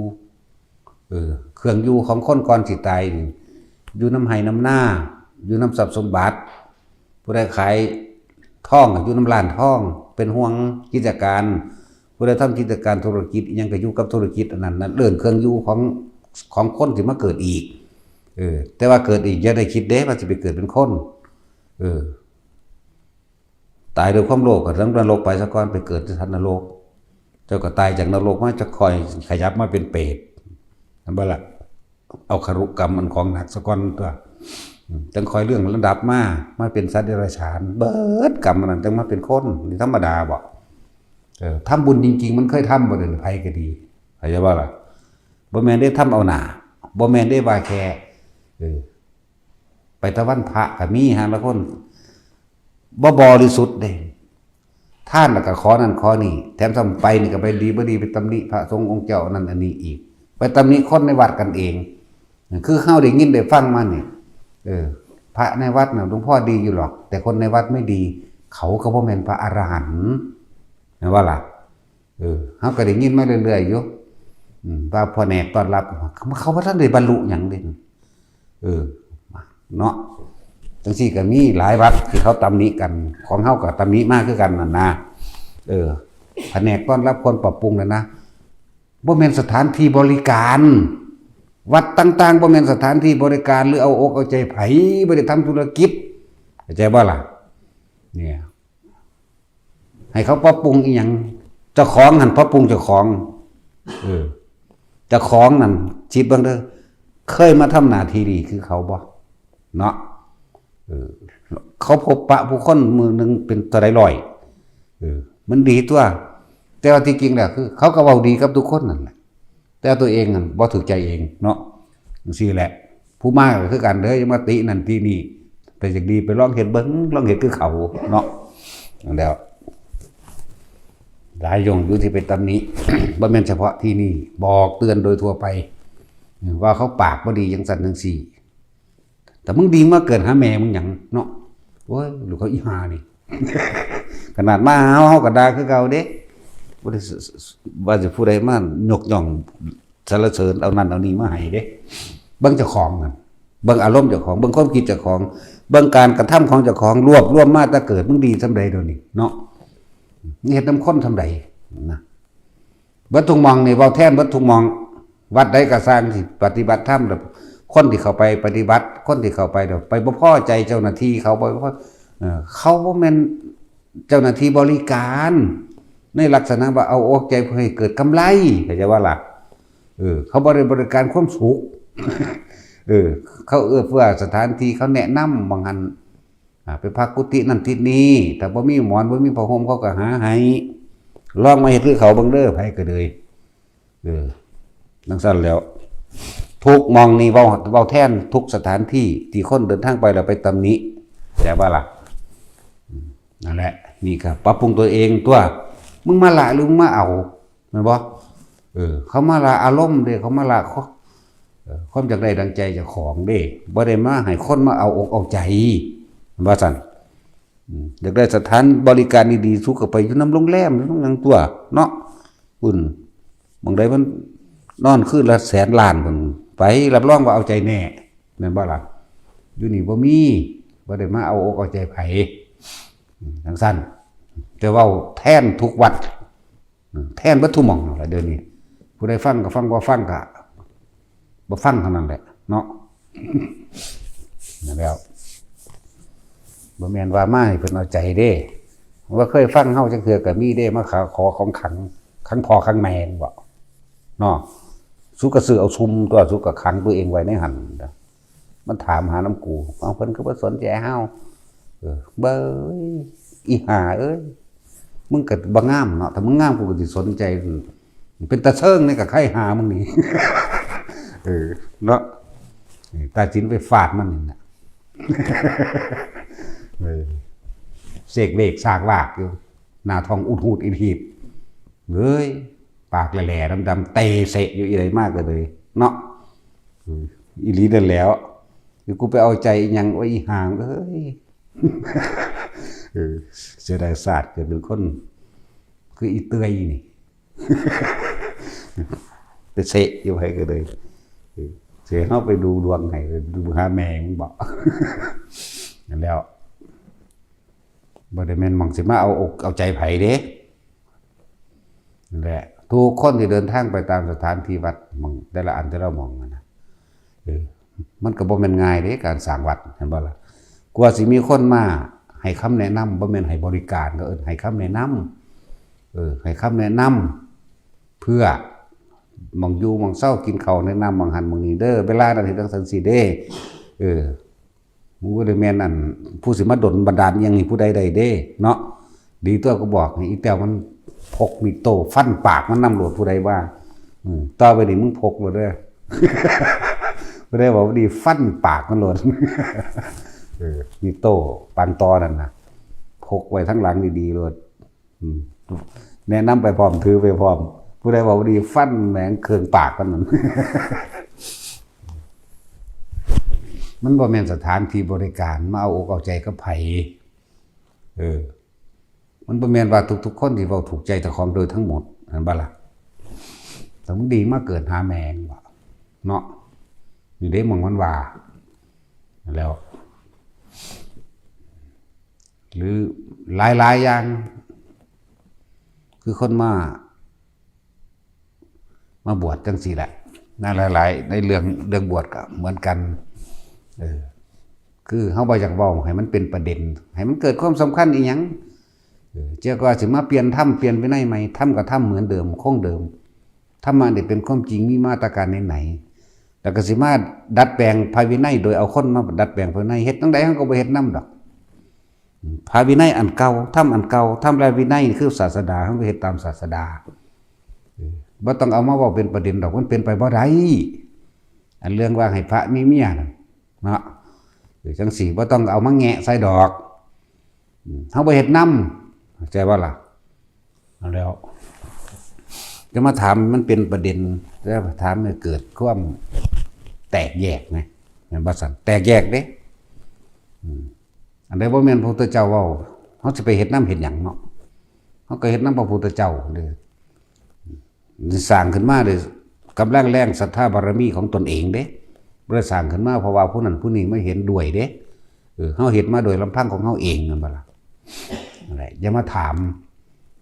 เออ เครื่องอยู่ของคนก่อนสิตายนี่ อยู่นำไร่นำนา อยู่นำทรัพย์สมบัติ ผู้ใดขายทองก็อยู่นำร้านทอง เป็นห่วงกิจการ ผู้ใดทำกิจการธุรกิจอิหยังก็อยู่กับธุรกิจอันนั้น นั่นเอิ้นเครื่องอยู่ของ ของคนที่มาเกิดอีก เออ แต่ว่าเกิดอีกอย่าได้คิดเด้ว่าสิไปเกิดเป็นคน เออ ตายด้วยความโลภก็ลงนรกไปซะก่อน ไปเกิดที่สัตว์นรก เจ้าก็ตายจากนรกมา จะค่อยขยับมาเป็นเปรต นั่นบ่ล่ะ เอาคารุกรรมอันของหนักซะก่อนตัว อืม จั่งค่อยเลื่อนระดับมา มาเป็นสัตว์เดรัจฉาน เบิดกรรมอันนั้นจั่งมาเป็นคน นี่ธรรมดาบ่ เออ ทำบุญจริงๆ มันเคยทำบ่ เดี๋ยวนี้ไผก็ดี เข้าใจบ่ล่ะ บ่แม่นได้ทำเอาหน้า บ่แม่นได้ว่าแค่ เออ ไปแต่วันพระก็มี หาลางคน บ่บริสุทธิ์เด้ ทานแล้วก็ขอนั่นขอนี่ แถมซ้ำไปนี่ก็ไปดีบ่ดี ไปตำหนิพระสงฆ์องค์เจ้านั่นอันนี้อีก ไปตำหนิคนในวัดกันเอง คือเฮาได้ยินได้ฟังมานี่ เออ พระในวัดน่ะหลวงพ่อดีอยู่หรอก แต่คนในวัดไม่ดี เขาก็บ่แม่นพระอรหันต์ แม่นบ่ล่ะ เออ เฮาก็ได้ยินมาเรื่อยๆ อยู่ อืม ว่าผนกต้อนรับ เขาบ่ทันได้บรรลุหยังเด้ เออ เนาะ จั่งซี้ก็มีหลายวัดที่เขาตำหนิกัน ของเฮาก็ตำหนิมาคือกันนั่นนะ เออ ผนกต้อนรับควรปรับปรุงแล้วนะ บ่แม่นสถานที่บริการ วัดต่างๆ บ่แม่นสถานที่บริการ หรือเอาอกเอาใจไผ บ่ได้ทำธุรกิจ เข้าใจบ่ล่ะ เนี่ย ให้เขาปรับปรุงอีหยัง เจ้าของหั่นปรับปรุงเจ้าของ เออ เจ้าของนั่น คิดเบิ่งเด้อ เคยมาทำหน้าที่ดีคือเขาบ่ เนาะ เออ เขาพบปะผู้คนมื้อหนึ่งเป็นเท่าใดร้อย เออ มันดีตัว แต่ว่าที่จริงแล้วคือ เขาก็เว้าดีกับทุกคนนั่นแหละ แต่ตัวเองนั่นบ่ถูกใจเองเนาะ จั่งซี้แหละ ผู้มาก็คือกันเด้อ อย่ามาตินั่นตินี่ แต่อยากดีไปลองเฮ็ดเบิ่ง ลองเฮ็ดคือเขาเนาะ นั่นแหล้ว หลายหย่องอยู่ที่ไปตำหนิ บ่แม่นเฉพาะที่นี่ บอกเตือนโดยทั่วไป ว่าเขาปากบ่ดีจั่งซั้นจั่งซี้ แต่มึงดีมาเกิดหาแม่มึงหยังเนาะ โอ้ย ลูกเขาอีห่านี่ ขนาดมาหาเฮา เฮาก็ด่าคือเก่าเด้ บ่ได้ ว่าสิผู้ใดมายกย่องสรรเสริญเอานั่นเอานี่มาให้เด้ เบิ่งเจ้าของนั่น เบิ่งอารมณ์เจ้าของ เบิ่งความคิดเจ้าของ เบิ่งการกระทำของเจ้าของ รวบรวมมาแต่เกิด มึงดีส่ำใดเดี๋ยวนี้เนาะ มึงเฮ็ดนำคนส่ำใดนะ เบิดทุกหม่องนี่ เว้าแทนเบิดทุกหม่อง วัดใดก็ซ่างที่ปฏิบัติธรรม แล้วคนที่เข้าไปปฏิบัติ คนที่เข้าไปแล้วไปบ่พอใจเจ้าหน้าที่เขา บ่พอ เออ เขาบ่แม่น เจ้าหน้าที่บริการ ในลักษณะว่าเอาอกใจเพื่อให้เกิดกำไร เข้าใจว่าล่ะ เออ เขาบ่ได้บริการความสุข เออ เขาเอื้อเฟื้อสถานที่ เขาแนะนำ บางอัน อ่า ไปพักกุฏินั่นที่นี่ ถ้าบ่มีหมอน บ่มีผ้าห่ม เขาก็หาให้ ลองมาเฮ็ดคือเขาเบิ่งเด้อ ไผก็เลย เออ จั่งซั่นแล้ว ทุกหม่องนี่เว้า เว้าแทนทุกสถานที่ ที่คนเดินทางไปแล้วไปตำหนิ เข้าใจว่าล่ะ อืม นั่นแหละ นี่ก็ปรับปรุงตัวเองตัว มึงมาละหรือมึงมาเอา แม่นบ่ เออ เขามาละอารมณ์เด้ เขามาละข้อ เอ่อ ความอยากได้ดังใจเจ้าของเด้ บ่ได้มาให้คนมาเอาอกเอาใจ ว่าซั่น อืม อยากได้สถานบริการดีๆ สุก็ไปอยู่นำโรงแรม อยู่นำหยังตัว เนาะ พุ่น หม่องใดมันนอนคืนละแสนล้านพุ่น ไป รับรองว่าเอาใจแน่ แม่นบ่ล่ะ อยู่นี่บ่มี บ่ได้มาเอาอกเอาใจไผ อืม จั่งซั่น แต่เว้าแทนทุกวัด อืม แทนเบิดทุกหม่องนั่นล่ะเดี๋ยวนี้ ผู้ใดฟังก็ฟัง บ่ฟังก็บ่ฟังเท่านั้นแหละเนาะ นั่นแล้ว บ่แม่นว่ามาให้เพิ่นเอาใจเด้ ว่าเคยฟังเฮาจักเทื่อก็มีเด้ มาขอ ขอของขัง ขังพ่อขังแม่บ่ เนาะ สุก็ซื้อเอาซุมตัว สุก็ขังตัวเองไว้ในหั่น มันถามหานำกู เอา เพิ่นคือบ่สนใจเฮา เออ เบ้ย อีห่าเอ้ย มึงก็บ่งามเนาะ ถ้ามึงงามกูก็สิสนใจ เป็นตาเซิงนี่ก็ไคหามึงนี่ เออ เนาะ ตาสินไปฟาดมันนี่น่ะ เออ เสกเวกสากวากอยู่ หน้าท้องอุดหูดอิดหีด เฮ้ย ปากแหล่ๆดำๆ เตะเสะอยู่อีไรมากเลย เนาะ อืม อีหลีนั่นแหล้ว คือกูไปเอาใจอีหยัง โอ้ย อีห่างเอ้ย เออ เสียดายศาสตร์เกิดเป็นคน คืออีเตยนี่ ไปเสะอยู่ไผก็เลย เออ เสียเฮาไปดูดวงให้ ดูหาแม่มึงบ่ นั่นแล้ว บ่ได้แม่นหม่องสิมาเอาอกเอาใจไผเด้ นั่นแหละ ทุกคนที่เดินทางไปตามสถานที่วัดหม่องแต่ละอันแต่ละหม่องนั่นนะ เออ มันก็บ่แม่นง่ายเด้ การสร้างวัด เห็นบ่ล่ะ กว่าสิมีคนมาให้คำแนะนำ บ่แม่นให้บริการ ก็เอิ้นให้คำแนะนำ เออ ให้คำแนะนำ เพื่อหม่องอยู่หม่องเซา กินข้าวแนะนำหม่องหั้นหม่องนี้เด้อ เวลานั้นเฮ็ดจั่งซั้นสิเด้ เออ มึงบ่ได้แม่นอัน ผู้สิมาดลบันดาลอิหยังให้ผู้ใดได้เด้ เนาะ ดีตัวกูบอกให้อีแต้วมันพกมีดโต้ฟันปากมันนำโลด ผู้ใดว่า อืม ต่อไปนี้มึงพกโลดเด้อ ผู้ใดบอกว่าดีฟันปากมันโลด เออ มีดโต้ปานตอนั่นน่ะ พกไว้ทั้งหลังดีๆโลด อืม แนะนำไปพร้อม ถือไปพร้อม ผู้ใดบอกว่าดีฟันแหมงเครื่องปากมันนั่น มันบ่แม่นสถานที่บริการ มาเอาอกเอาใจกับไผ เออ มันบ่แม่นว่าทุกๆคนที่เว้าถูกใจเจ้าของโดยทั้งหมด เห็นบ่ล่ะ แต่มึงดีมาเกิดหาแม่งบ่ เนาะ นี่เด้หม่องมันว่า แล้ว หรือหลายๆอย่าง คือคนมา มาบวชจั่งซี้แหละ นะ หลายๆ ในเรื่อง เรื่องบวชก็เหมือนกัน เออ คือเฮาบ่อยากเว้าให้มันเป็นประเด็น ให้มันเกิดความสำคัญอีหยัง เออ เจ้าก็ว่าสิมาเปลี่ยนธรรม เปลี่ยนวินัยใหม่ ธรรมก็ธรรมเหมือนเดิม คงเดิม ธรรมะนี่เป็นความจริง มีมาตรการไหนๆ แล้วก็สิมาดัดแปลงพระวินัย โดยเอาคนมาดัดแปลงพระวินัย เฮ็ดจั่งใดเฮาก็บ่เฮ็ดนำดอก พระวินัยอันเก่า ธรรมอันเก่า ธรรมและวินัยคือศาสดา เฮาก็เฮ็ดตามศาสดา เออ บ่ต้องเอามาเว้าเป็นประเด็นดอก มันเป็นไปบ่ได้ อันเรื่องว่าให้พระมีเมียนั่นเนาะ เออ จั่งซี้บ่ต้องเอามาแงะใส่ดอก อืม เฮาบ่เฮ็ดนำ เข้าใจบ่ล่ะ เอาแล้ว จะมาถามมันเป็นประเด็น แล้วถามให้เกิดความแตกแยกนะ แม่นบ่ซั่น แตกแยกเด้ อืม อันใดบ่แม่นพระพุทธเจ้าเว้า เฮาสิไปเฮ็ดนำเฮ็ดหยังเนาะ เฮาก็เฮ็ดนำพระพุทธเจ้าเด้ สร้างขึ้นมาด้วยกำลังแรงศรัทธาบารมีของตนเองเด้ บ่ได้สร้างขึ้นมาเพราะว่าผู้นั้นผู้นี้มาเห็นด้วยเด้ เออ เฮาเฮ็ดมาโดยลำพังของเฮาเองนั่นบ่ล่ะ นั่นแหละ อย่ามาถาม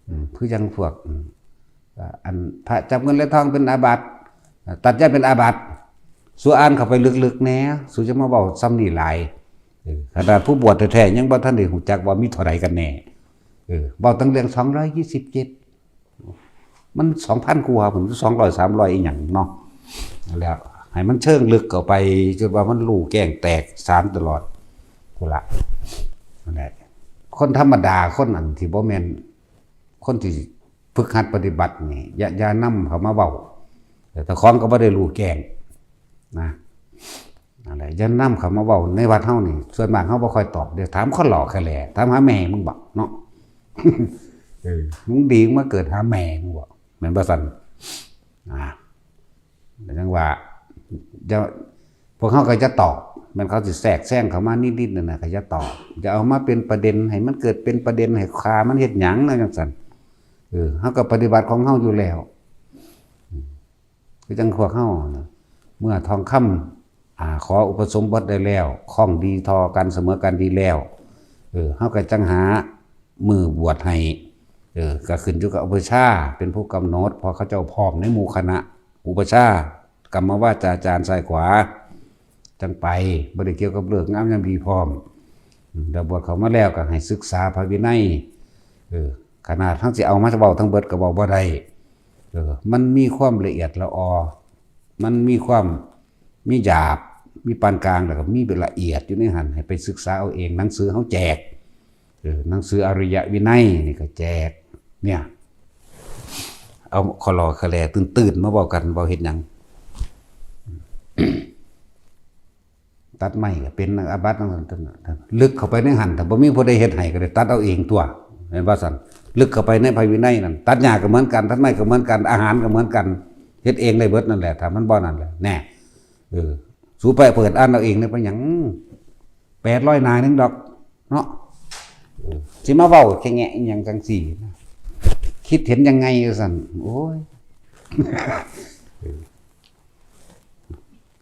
อืม คือจั่งพวก อืม อ่า อันพระจับเงินและทองเป็นอาบัติ อ่า ตัดญาติเป็นอาบัติ สูอ่านเข้าไปลึกๆแหน่ สูจะมาเว้าส่ำนี้หลาย เออ ขนาดผู้บวชแท้ๆยังบ่ทันได้ฮู้จักว่ามีเท่าใดกันแน่ เออ เว้าตั้งเรื่องสองร้อยยี่สิบเจ็ด มันสองพันกว่า ผมสองร้อย สามร้อย อีหยังเนาะ แล้วให้มันเชิงลึกเข้าไป จนว่ามันรู้แก้งแตกสารตลอด พุ้นละ นั่นแหละ คนธรรมดา คนอันที่บ่แม่น คนที่ฝึกหัดปฏิบัตินี่ อย่า อย่านำเขามาเว้า แต่เจ้าของก็บ่ได้รู้แก้งนะ นั่นแหละ อย่านำเขามาเว้าในวัดเฮานี่ ส่วนมากเฮาบ่ค่อยตอบเด้ ถามคนหล่อแค่แหละ ถามหาแม่มึงบ่เนาะ เออ มึงดีมึงมาเกิดหาแม่มึงบ่ แม่นบ่ซั่น อ่า จั่งว่า จะ พวกเฮาก็จะตอบ แม่นเขาสิแทรกแซงเข้ามานิดๆนั่นน่ะ ก็จะตอบ จะเอามาเป็นประเด็น ให้มันเกิดเป็นประเด็น ให้ฆ่ามันเฮ็ดหยังนะจั่งซั่น เออ เฮาก็ปฏิบัติของเฮาอยู่แล้ว อืม คือจั่งพวกเฮานะ เมื่อทองคำ อ่า ขออุปสมบทได้แล้ว คล้องดีทอกัน เสมอกันดีแล้ว เออ เฮาก็จั่งหามื้อบวชให้ เออ ก็ขึ้นอยู่กับอุปัชฌาย์เป็นผู้กำหนด เพราะเขาเจ้าพร้อมในหมู่คณะอุปัชฌาย์ กรรมวาจาจารย์ซ้ายขวา จั่งไป บ่ได้เกี่ยวกับฤกษ์งามยามดีพร้อม อืม แล้วบวชเข้ามาแล้วก็ให้ศึกษาพระวินัย เออ ขนาดเฮาสิเอามาเว้าทั้งเบิดก็เว้าบ่ได้ เออ มันมีความละเอียดละออ มันมีความ มีหยาบ มีปานกลาง แล้วก็มีละเอียดอยู่ในหั่น ให้ไปศึกษาเอาเอง หนังสือเฮาแจก เออ หนังสืออริยวินัยนี่ก็แจก เนี่ย เอาคอลอคาแลตื่นๆมาเว้ากัน เว้าเฮ็ดหยัง ตัดไม้ก็เป็นอาบัตินั่น ลึกเข้าไปในหั่น ถ้าบ่มีผู้ใดเฮ็ดให้ก็ได้ตัดเอาเองตัว แม่นบ่ซั่น ลึกเข้าไปในพระวินัยนั่น ตัดหญ้าก็เหมือนกัน ตัดไม้ก็เหมือนกัน อาหารก็เหมือนกัน เฮ็ดเองได้เบิดนั่นแหละ ถ้ามันบ่นั่นแหละ แน่ เออ สูไปเปิดอ่านเอาเองเลย เป็นหยัง แปดร้อยหน้าหนึ่งดอก เนาะ เออ สิมาเว้าแค่แงะอิหยังจั่งซี้นะ คิดเห็นยังไงว่าซั่น โอ้ย เออ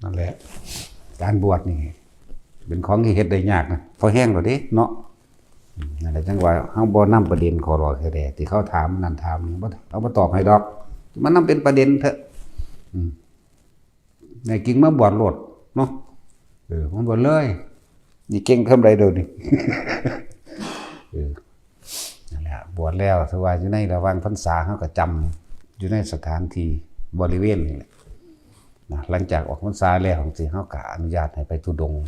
นั่นแหละ การบวชนี่ เป็นของที่เฮ็ดได้ยากนะ พอแฮงแล้วเด้ เนาะ อืม นั่นแหละ จั่งว่าเฮาบ่นำประเด็นคอลอคาแลที่เขาถามนั่นถามนี่ บ่ เอามาตอบให้ดอก มันนำเป็นประเด็นเถอะ อืม แน่จริงมาบวชโลดเนาะ เออ มาบวชเลย นี่เก่งทำไรเดี๋ยวนี้ เออ นั่นแหละ บวชแล้ว ถือว่าอยู่ในระหว่างพรรษา เฮาก็จำอยู่ในสถานที่บริเวณนี่แหละนะ หลังจากออกพรรษาแล้วจั่งซี้ เฮาก็อนุญาตให้ไปธุดงค์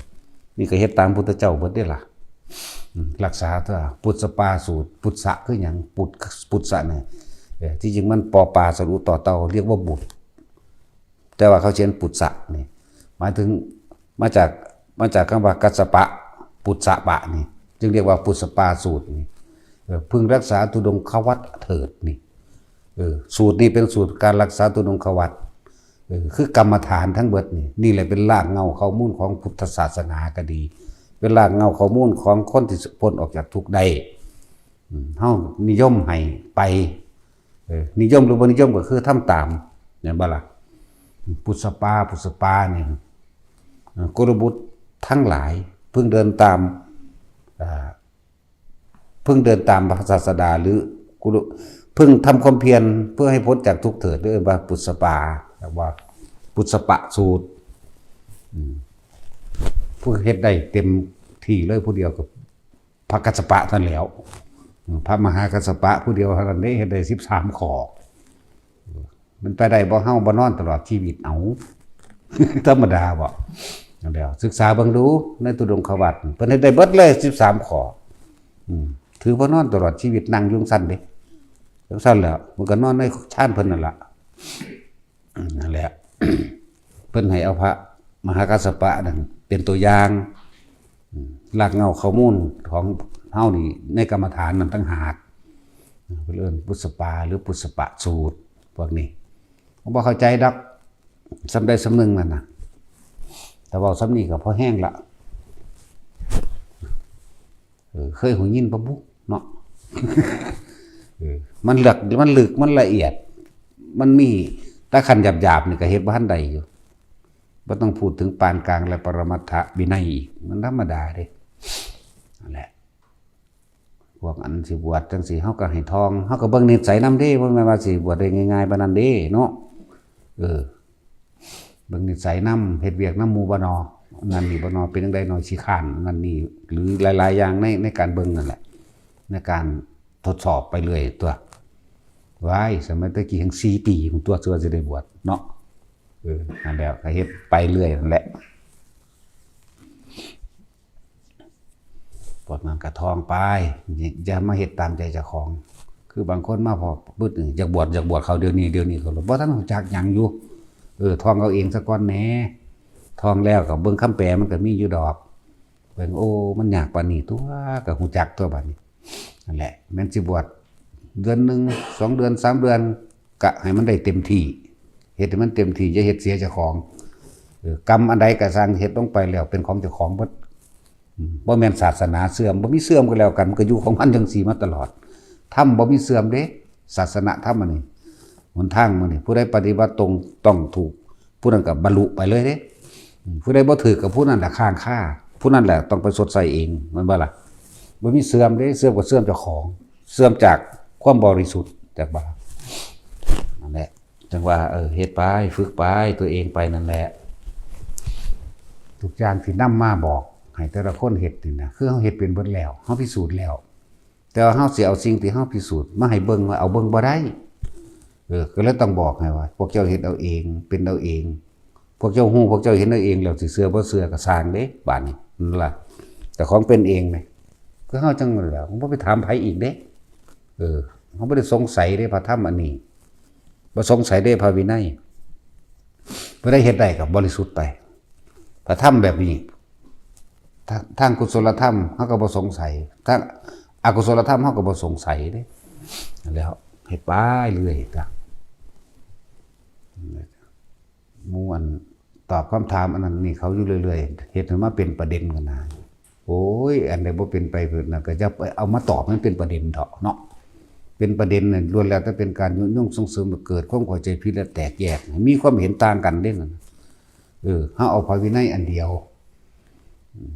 นี่ก็เฮ็ดตามพุทธเจ้าเบิดเด้ล่ะ อืม รักษาตัวปุสสปาสูตร ปุสสะคือหยัง ปุส ปุสสะเนี่ย เออ ที่จริงมันปอปาสระอุ ตอเต่า เรียกว่าบุตร แต่ว่าเขาเขียนปุสสะนี่ หมายถึง มาจาก มาจากคำว่ากัสสปะ ปุสสะปะนี่ จึงเรียกว่าปุสสปาสูตรนี่ เออ พึงรักษาธุดงควัตรเถิดนี่ เออ สูตรนี้เป็นสูตรการรักษาธุดงควัตร เออ คือกรรมฐานทั้งเบิดนี่ นี่แหละเป็นรากเหง้าข้อมูลของพุทธศาสนาก็ดี เป็นรากเหง้าข้อมูลของคนที่พ้นออกจากทุกข์ได้ อืม เฮานิยมให้ไป เออ นิยมหรือบ่นิยมก็คือทำตาม แม่นบ่ล่ะ ปุสสปา ปุสสปานี่ เอ่อ กุลบุตรทั้งหลาย พึงเดินตาม เอ่อ พึงเดินตามพระศาสดา หรือกุล พึงทำความเพียรเพื่อให้พ้นจากทุกข์เถิด เรียกว่าปุสสปา เรียกว่าปุสสปะสูตร อืม ผู้เฮ็ดได้เต็มที่เลยผู้เดียวกับพระกัสสปะเท่านั้นแหล้ว อืม พระมหากัสสปะผู้เดียวเท่านั้นเด้ เฮ็ดได้สิบสามข้อ มันไปได้บ่ เฮาบ่นอนตลอดชีวิต เอา ธรรมดาบ่ นั่นแหละ ศึกษาเบิ่งดูในธุดงควัตร เพิ่นเฮ็ดได้เบิดเลยสิบสามข้อ อืม ถือว่านอนตลอดชีวิต นั่งอยู่จั่งซั่นเด้ จั่งซั่นแหละ มันก็นอนในฌานเพิ่นนั่นล่ะ อืม นั่นแหละ เพิ่นให้เอาพระมหากัสสปะนั่นเป็นตัวอย่าง อืม รากเหง้าข้อมูลของเฮานี่ในกรรมฐานนั่นต่างหาก เพิ่นเอิ้นปุสสปาหรือปุสสปะสูตร พวกนี้ ผมบ่เข้าใจดอก ส่ำใดส่ำหนึ่งนั่นน่ะ แต่เว้าส่ำนี้ก็พอแฮงละ เออ เคยหูยินบ่บุเนาะ เออ มันเลือก มันลึก มันละเอียด มันมี แต่ขั้นหยาบๆนี่ก็เฮ็ดบ่ทันได้อยู่ บ่ต้องพูดถึงปานกลางและปรมัตถวินัยอีก มันธรรมดาเด้ นั่นแหละ พวกอันสิบวชจั่งซี้ เฮาก็ให้ท่อง เฮาก็เบิ่งนิสัยนำเด้ บ่แม่นว่าสิบวชได้ง่ายๆปานนั้นเด้เนาะ เออ เบิ่งนิสัยนำ เฮ็ดเวียกนำหมู่บ่นอ นั่นนี่บ่นอ เป็นจั่งใดนอ ขี้คร้าน นั่นนี่ หรือหลายๆอย่างใน ในการเบิ่งนั่นแหละ ในการ ทดสอบไปเรื่อยตัว ว้าย สมัยตะกี้ยังสี่ปีพุ้นตัว เชื่อสิได้บวชเนาะ เออ นั่นแหละ ก็เฮ็ดไปเรื่อยนั่นแหละ บวชมันก็ท่องไป อย่ามาเฮ็ดตามใจเจ้าของ คือบางคนมาพอปึ๊ดนี่ อยากบวช อยากบวชเขาเดี๋ยวนี้ เดี๋ยวนี้เขาบ่ทันรู้จักหยังอยู่ เออ ท่องเอาเองซะก่อนแหน่ ท่องแล้วก็เบิ่งคำแปลมันก็มีอยู่ดอก เบิ่ง โอ้ มันยากปานนี้ตัว ก็รู้จักตัวบัดนี้ นั่นแหละ แม่นสิบวชเดือนหนึ่ง สองเดือน สามเดือน ก็ให้มันได้เต็มที่ เฮ็ดให้มันเต็มที่ อย่าเฮ็ดเสียเจ้าของ เออ กรรมอันใดก็ซ่าง เฮ็ดลงไปแล้วเป็นของเจ้าของเบิด อืม บ่แม่นศาสนาเสื่อม บ่มีเสื่อมก็แล้วกัน มันก็อยู่ของมันจั่งซี้มาตลอด ธรรมบ่มีเสื่อมเด้ ศาสนธรรมอันนี้ หนทางมื้อนี้ ผู้ใดปฏิบัติตรง ต้องถูก ผู้นั้นก็บรรลุไปเลยเด้ อืม ผู้ใดบ่ถืกกับผู้นั้นแหละค้างคา ผู้นั้นแหละต้องไปชดใช้เอง แม่นบ่ล่ะ บ่มีเสื่อมเด้ เสื่อมก็เสื่อมเจ้าของ เสื่อมจากความบริสุทธิ์ จักบ่ล่ะ นั่นแหละ จั่งว่า เออ เฮ็ดไป ฝึกไป ตัวเองไปนั่นแหละ ทุกอย่างที่นำมาบอกให้แต่ละคนเฮ็ดนี่นะ คือเฮาเฮ็ดเป็นเบิดแล้ว เฮาพิสูจน์แล้ว แต่ว่าเฮาสิเอาสิ่งที่เฮาพิสูจน์มาให้เบิ่ง ว่าเอาเบิ่งบ่ได้ เออ ก็เลยต้องบอกให้ว่า พวกเจ้าเฮ็ดเอาเอง เป็นเอาเอง พวกเจ้าฮู้ พวกเจ้าเห็นเอาเองแล้ว สิเชื่อบ่เชื่อก็ซ่างเด้ บาดนี้ นั่นล่ะ แต่ของเป็นเองนี่ คือเฮาจั่งนั่นแหละ บ่ไปถามไผอีกเด้ เออ เฮาบ่ได้สงสัยเด้ พระธรรมอันนี้ บ่สงสัยเด้ พระวินัย ผู้ใดเฮ็ดได้ก็บริสุทธิ์ไป พระธรรมแบบนี้ ทาง ทางกุศลธรรม เฮาก็บ่สงสัย ทางอกุศลธรรม เฮาก็บ่สงสัยเด้ แล้วเฮ็ดไปเรื่อยจ้ะ หมู่อันตอบคำถามอันนั้นนี่เขาอยู่เรื่อยๆ เฮ็ดให้มาเป็นประเด็นกันนะ โอ้ย อันใดบ่เป็นไปเพิ่นน่ะ ก็อย่าไปเอามาตอบให้มันเป็นประเด็นเถาะเนาะ เป็นประเด็นน่ะ ล้วนแล้วแต่เป็นการยุยงส่งเสริมให้เกิดความเข้าใจผิดและแตกแยก ให้มีความเห็นต่างกันเด้นั่น เออ เฮาเอาพระวินัยอันเดียว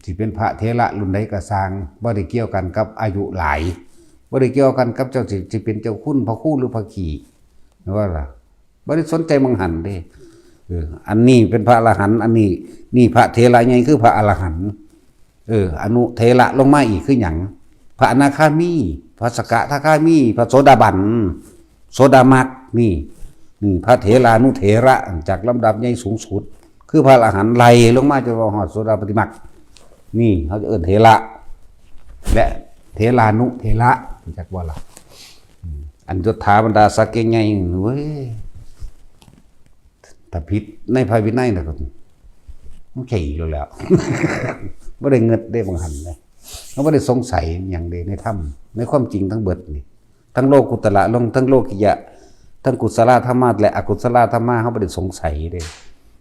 สิเป็นพระเถระรุ่นใดก็ซ่าง บ่ได้เกี่ยวกันกับอายุหลาย บ่ได้เกี่ยวกันกับเจ้าสิ สิเป็นเจ้าคุณพระครูหรือพระขี้ ว่าล่ะ บ่ได้สนใจหม่องหั้นเด้ เออ อันนี้เป็นพระอรหันต์ อันนี้ นี่พระเถระใหญ่คือพระอรหันต์ เออ อนุเถระลงมาอีกคือหยัง พระอนาคามี พระสกทาคามี พระโสดาบัน โสดามัคค นี่ นี่พระเถรานุเถระ จากลำดับใหญ่สูงสุด คือพระอรหันต์ไล่ลงมาจนว่าฮอดโสดาปัตติมัคค นี่เขาจะเอิ้นเถระ และเถรานุเถระ จักว่าล่ะ อืม อันยศถาบรรดาศักดิ์ใหญ่ๆ เว้ย ถ้าผิดในพระวินัยน่ะก็ มันขี้แล้วแหล้ว บ่ได้เงิดได้บางหันเลย เขาบ่ได้สงสัยหยังเด้ในธรรม ในความจริงทั้งเบิดนี่ ทั้งโลกุตระลง ทั้งโลกิยะ ทั้งกุศลธรรมะและอกุศลธรรมะ เขาบ่ได้สงสัยเด้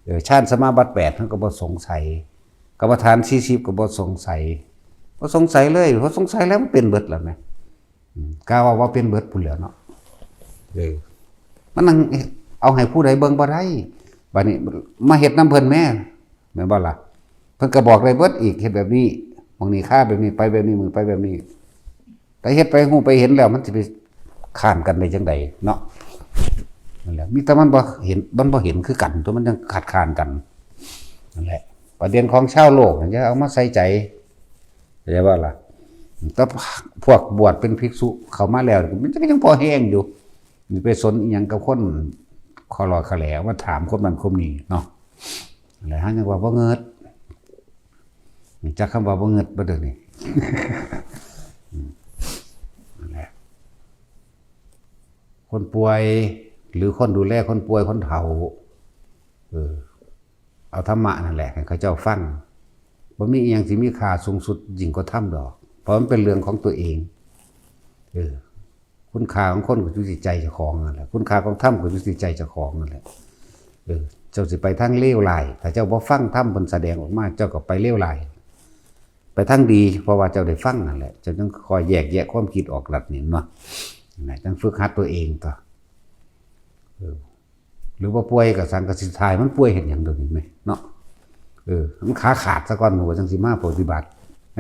เออ ฌานสมาบัติแปด เขาก็บ่สงสัย กรรมฐานสี่สิบ ก็บ่สงสัย บ่สงสัยเลย เพราะสงสัยแล้วมันเป็นเบิดแล้วแหม อืม กล้าว่าว่าเป็นเบิดพู้นแหล้วเนาะ เออ มันนั่งเอาให้ผู้ใดเบิ่งบ่ได้ บัดนี้มาเฮ็ดนำเพิ่นแหม แม่นบ่ล่ะ เพิ่นก็บอกได้เบิดอีก เฮ็ดแบบนี้ หม่องนี้คาแบบนี้ ไปแบบนี้ มือไปแบบนี้ แต่เฮ็ดไปฮู้ไปเห็นแล้ว มันสิไปค้านกันได้จั่งใดเนาะ นั่นแหละ มีแต่มันบ่เห็น มันบ่เห็นคือกัน ตัวมันยังคัดค้านกัน นั่นแหละ ประเด็นของชาวโลกน่ะ อย่าเอามาใส่ใจ เข้าใจบ่ล่ะ แต่พวกบวชเป็นภิกษุเข้ามาแล้ว มันก็ยังพอแฮงอยู่ นี่ไปสนอิหยังกับคนคอลอคาแหล มาถามคนนั้นคนนี้เนาะ แล้วเฮายังว่าบ่เงิด จักคำว่าบ่เงิดบ่เดี๋ยวนี้ อืม นั่นแหละ คนป่วย หรือคนดูแลคนป่วยคนเฒ่า เออ เอาธรรมะนั่นแหละให้เขาเจ้าฟัง บ่มีอิหยังสิมีค่าสูงสุดยิ่งกว่าธรรมดอก เพราะมันเป็นเรื่องของตัวเอง เออ คุณค่าของคนก็อยู่ที่ใจเจ้าของนั่นแหละ คุณค่าของธรรมก็อยู่ที่ใจเจ้าของนั่นแหละ เออ เจ้าสิไปทางเลวร้าย ถ้าเจ้าบ่ฟังธรรมเพิ่นแสดงออกมา เจ้าก็ไปเลวร้าย ไปทางดี เพราะว่าเจ้าได้ฟังนั่นแหละ เจ้าจึงคอยแยกแยะความคิดออกลัดนี่เนาะ นั่นแหละ จังฝึกหัดตัวเองต่อ เออ หรือว่าป่วยก็สังกะสิทาย มันป่วยเฮ็ดหยังเดี๋ยวนี้แหมเนาะ เออ มันขาขาดซะก่อน มันก็จังสิมาปฏิบัติ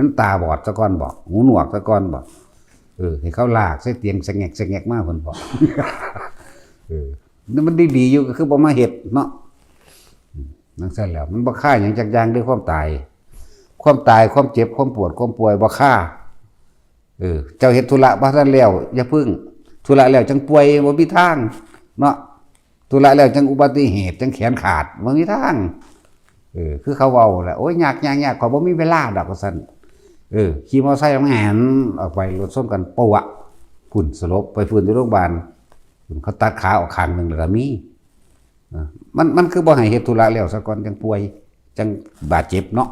มันตาบอดซะก่อนบ่ หูหนวกซะก่อนบ่ เออ ให้เขาลากใส่เตียงสะแงกสะแงกมาเพิ่นบ่ เออ นี่มันดีๆอยู่ก็คือบ่มาเฮ็ดเนาะ อืม จังซั่นแหล้ว มันบ่คาหยังจักอย่างเด้อความตาย ความตาย ความเจ็บ ความปวด ความป่วยบ่คา เออ เจ้าเฮ็ดธุระบ่ทันแล้ว อย่าพึ่ง ธุระแล้วจังป่วย บ่มีทาง เนาะ ธุระแล้วจังอุบัติเหตุ จังแขนขาด บ่มีทาง เออ คือเขาเว้าแหละ โอ้ย ยาก ยาก ยาก ข้อยบ่มีเวลาดอก ว่าซั่น เออ ขี่มอไซค์แหนออกไป รถชนกัน ปะวะ พุ้น สลบ ไปฟื้นอยู่โรงพยาบาล พุ้น เขาตัดขาออกข้างหนึ่งแล้วก็มี เออ มัน มันคือบ่ให้เฮ็ดธุระแล้วซะก่อน จังป่วย จังบาดเจ็บเนาะ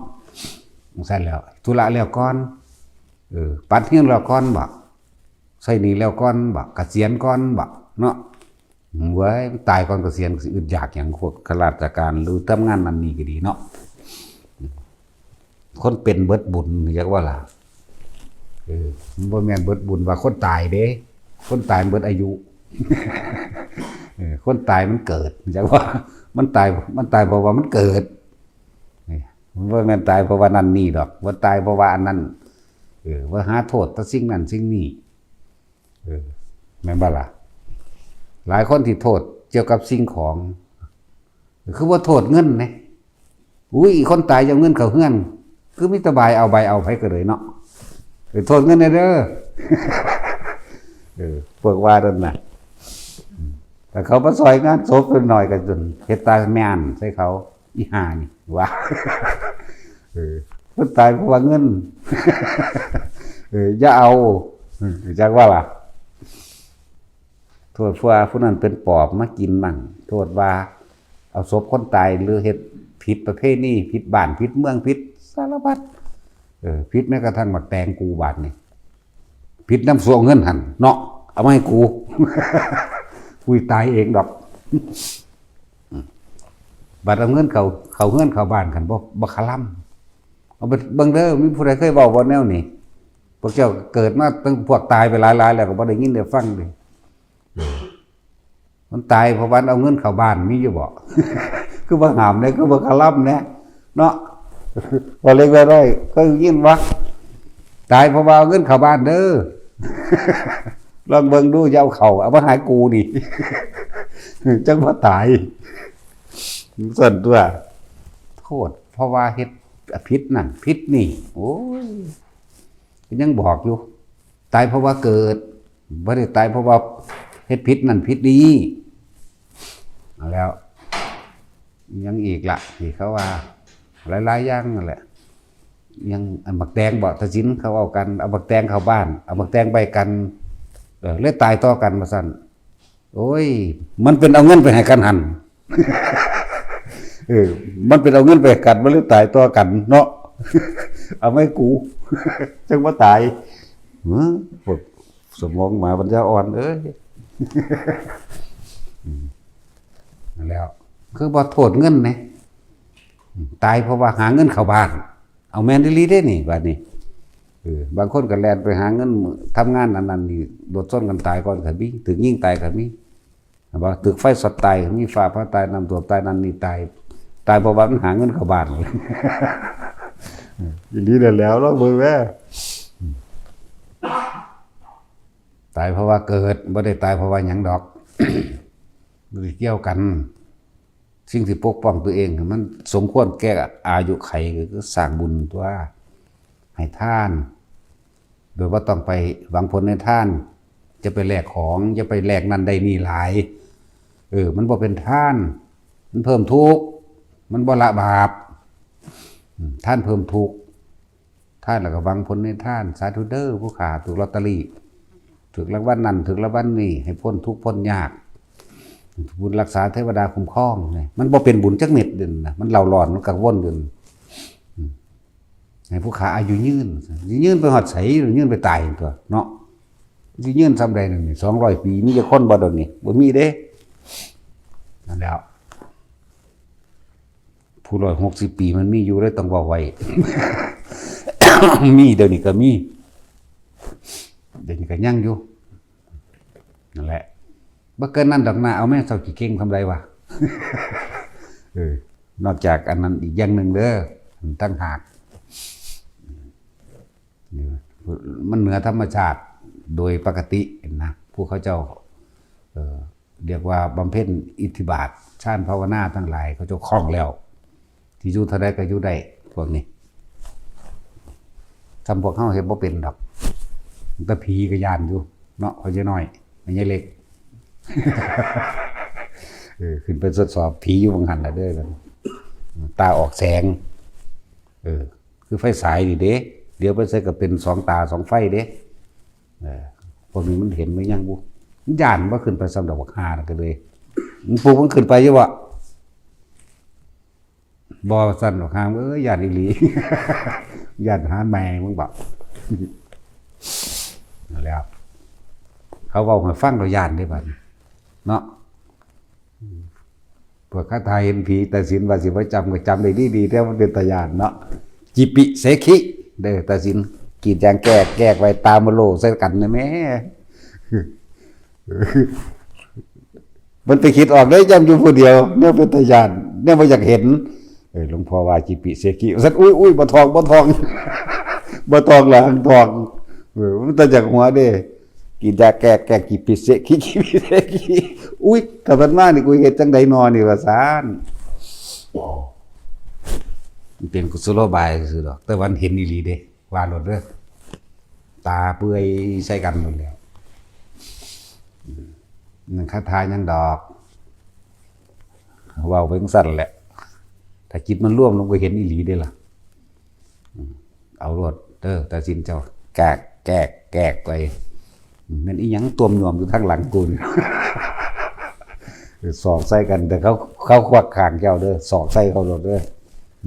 จังซั่นแล้ว ธุระแล้วก่อน เออ ปัดเงินแล้วก่อนบ่ ใช้หนี้แล้วก่อนบ่ เกษียณก่อนบ่ เนาะ เว้ย ตายก่อนเกษียณก็สิอึดอยากหยัง พวกข้าราชการหรือทำงานนั่นนี่ก็ดีเนาะ คนเป็นเบิดบุญ จักว่าล่ะ เออ มันบ่แม่นเบิดบุญว่าคนตายเด้ คนตายมันเบิดอายุ เออ คนตายมันเกิด จักว่า มันตาย มันตายเพราะว่ามันเกิด นี่ มันบ่แม่นตายเพราะว่านั่นนี่ดอก บ่ตายเพราะว่าอันนั้น เออ บ่หาโทษแต่สิ่งนั้นสิ่งนี้ เออ แม่นบ่ล่ะ หลายคนที่โทษเกี่ยวกับสิ่งของ คือว่าโทษเงินนะ อุ้ย คนตายจะเอาเงินเข้าเฮือน คือมีแต่ใบเอาใบเอา ไผก็เลยเนาะ เออ โทษเงินแหน่เด้อ เออ พวกว่านั่นน่ะ แต่เขามาซอยงานศพหน่อยก็จนเฮ็ดตาแม่นใส่เขา อีห่านี่ ว่า เออ คนตายเพราะว่าเงิน เออ อย่าเอา เออ จักว่าล่ะ โทษว่าผู้นั้นเป็นปอบมากินมั่ง โทษว่าเอาศพคนตายหรือเฮ็ดผิดประเพณี ผิดบ้าน ผิดเมือง ผิดสารพัด เออ ผิดแม้กระทั่งหมากแตงกูบาดนี่ ผิดนำส่วนเงินหั่นเนาะ เอามาให้กู กูตายเองดอก บัดเอาเงินเข้า เข้าเฮือนเข้าบ้านกัน บ่ บ่คะลำ เอาไปเบิ่งเด้อ มีผู้ใดเคยเว้าบ่แนวนี้ พวกเจ้าเกิดมาตั้งพวกตายไปหลายๆ แล้วก็บ่ได้ยินได้ฟังเด้ มันตายเพราะว่าเอาเงินเข้าบ้าน มีอยู่บ่ คือบ่ห้ามแหน่ คือบ่คะลำแหน่ เนาะ ว่าเล็กว่าน้อย เคยยินบ่ ตายเพราะว่าเอาเงินเข้าบ้านเด้อ ลองเบิ่งดู อย่าเอาเข้า เอามาหากูนี่ จังว่าตาย ซั่นตัว โทษ เพราะว่าเฮ็ดผิดนั่นผิดนี่ โอ้ย ยังบอกอยู่ ตายเพราะว่าเกิด บ่ได้ตายเพราะว่าเฮ็ดผิดนั่นผิดนี่ เอาแล้ว ยังอีกละที่เขาว่า หลายๆ อย่างนั่นแหละ ยังอันบักแตงบ่ ตาสินเขาเอากัน เอาบักแตงเข้าบ้าน เอาบักแตงไปกัน เออ เลยตายต่อกันว่าซั่น โอ้ย มันเป็นเอาเงินไปให้กันหั่น เออ มันเป็นเอาเงินไปให้กัน มันเลยตายต่อกันเนาะ เอาไว้กู จังว่าตาย เออ พวกสมองหมาปัญญาอ่อนเอ้ย อืม นั่นแหล้ว คือบ่โทษเงินนะ ตายเพราะว่าหาเงินเข้าบ้าน เอาแม่นอีหลีเด้นี่ บัดนี้ เออ บางคนก็แล่นไปหาเงิน ทำงานอันนั้นนี่ รถชนกันตายก่อนก็มี ถูกยิงตายก็มี ว่าถูกไฟช็อตตาย มีฟ้าผ่าตาย น้ำท่วมตาย นั่นนี่ตาย ตายเพราะว่ามันหาเงินเข้าบ้าน อีหลีนั่นแหล้ว ลองเบิ่งแหม ตายเพราะว่าเกิด บ่ได้ตายเพราะว่าหยังดอก บ่ได้เกี่ยวกัน สิ่งที่ปกป้องตัวเอง มันสมควรแก่อายุไข ก็คือสร้างบุญตัว ให้ทาน โดยบ่ต้องไปหวังผลในทาน จะไปแลกของ จะไปแลกนั่นได้นี่หลาย เออ มันบ่เป็นทาน มันเพิ่มทุกข์ มันบ่ละบาป อืม ทานเพิ่มทุกข์ ทานแล้วก็หวังผลในทาน สาธุเด้อ ผู้ข้าถูกลอตเตอรี่ ถูกรางวัลนั่น ถูกรางวัลนี่ ให้พ้นทุกข์พ้นยาก บุญรักษาเทวดาคุ้มครองนี่ มันบ่เป็นบุญจักเม็ดเด่นนะ มันเล่าร้อน มันกังวลเด่น อืม ให้ผู้ข้าอายุยืน ยืนไปฮอดไส ยืนไปตายตัวเนาะ สิยืนส่ำใดนั่นนี่ สองร้อยปี มีจักคนบ่เดี๋ยวนี้ บ่มีเด้ นั่นแหล้ว ผู้ร้อยหกสิบปีมันมีอยู่เลย ต้องเว้าไว้ มี เดี๋ยวนี้ก็มี เดี๋ยวนี้ก็ยังอยู่ นั่นแหละ บ่เกินนั้นดอกนะ เอาแม่เฒ่าขี้เก่งทำไรวะ เออ นอกจากอันนั้นอีกอย่างหนึ่งเด้อ ตั้งหาก มันเหนือธรรมชาติโดยปกตินะ ผู้เขาเจ้า เอ่อ เรียกว่าบำเพ็ญอิทธิบาท ฌานภาวนาทั้งหลาย เขาเจ้าคล่องแล้ว ที่อยู่เท่าใดก็อยู่ได้ พวกนี้ ทำพวกเฮาเฮ็ดบ่เป็นดอก แต่ผีก็ย่านอยู่เนาะ พ่อใหญ่น้อย แม่ใหญ่เล็ก เออ ขึ้นไปทดสอบผีอยู่บางหันละเด้อ ตาออกแสง เออ คือไฟฉายนี่เด้ เดี๋ยวไปใส่ก็เป็นสองตาสองไฟเด้ เออ พวกนี้มันเห็นมันยังบุ มันย่านว่าขึ้นไปสำหรับบักฮานะก็เลย มันปลูกมันขึ้นไปอยู่บ่ บ่ สั่นบักฮา เอ้ย ย่านอีหลี ย่านหาแม่มึงบ่ แล้ว เขาเว้าให้ฟังเราย่านได้บัดนี้ เนาะ พวกคาถาเห็นผี แต่สินว่าสิบ่จำก็จำได้ดีๆ แต่มันเป็นตาย่านเนาะ จิปิเสขิ เด้อ แต่สิน กรีดยางแกกแกกไว้ ตามมาโลใส่กันนะแม่ มันไปคิดออกได้ย่ำอยู่ผู้เดียว เนี่ยเป็นตาย่าน เนี่ยบ่อยากเห็น เออ หลวงพ่อว่าจิปิเสขิ สัตว์ อุ้ยอุ้ยบ่ทองบ่ทอง บ่ทองหลังทอง เออ มันแต่จากหัวเด้ กินยาแก้แก้กิปิเสกิกิปิเสกิ อุ้ย ถ้ามันมานี่กูเฮ็ดจังใดนอนนี่ว่าซาน มันเป็นกุศโลบายซื่อดอก แต่วันเห็นอีหลีเด้ ว่าโลดเด้อ ตาเปื่อยใส่กันหมดแล้ว นั่นคาถายังดอก เว้าไปจั่งซั่นแหละ ถ้าจิตมันรวมลงไปเห็นอีหลีเด้ล่ะ อืม เอาโลดเด้อ แต่สินเจ้า แกกแกกแกกไป แม่นอีหยังตวมหยวมอยู่ทางหลังกูนี่ สอกใส่กัน แต่เขา เขาควักข้างเจ้าเด้อ สอกใส่เขาโลดเด้อ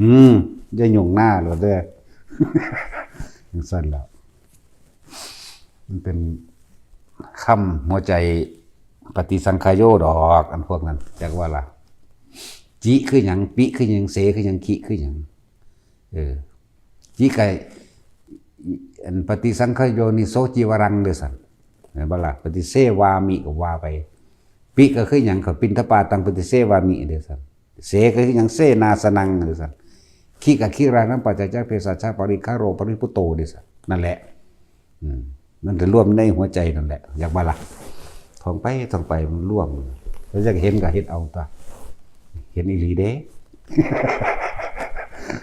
อืม อย่าหยุ่งหน้าโลดเด้อ จั่งซั่นแล้ว มันเป็นคำหัวใจปฏิสังขายโยดอก อันพวกนั้น จักว่าล่ะ จิคือหยัง ปิคือหยัง เสคือหยัง ขิคือหยัง เออ จิกะ อันปฏิสังขายโยนิโสจิวรังเด้อซั่น แม่นบ่ล่ะ ปฏิเสวามิก็ว่าไป ปิก็คือหยัง ก็ปิณฑปาตังปฏิเสวามิเด้อซั่น เสก็คือหยัง เสนาสนังเด้อซั่น ขิก็ขิรานังปัจจาเภสัชชะปริคาโรปริพุตโตเด้อซั่น นั่นแหละ อืม มันจะรวมในหัวใจนั่นแหละ อยากบ่ล่ะ ท่องไป ท่องไป มันรวม แล้วอยากเห็นก็เฮ็ดเอาตัว เห็นอีหลีเด้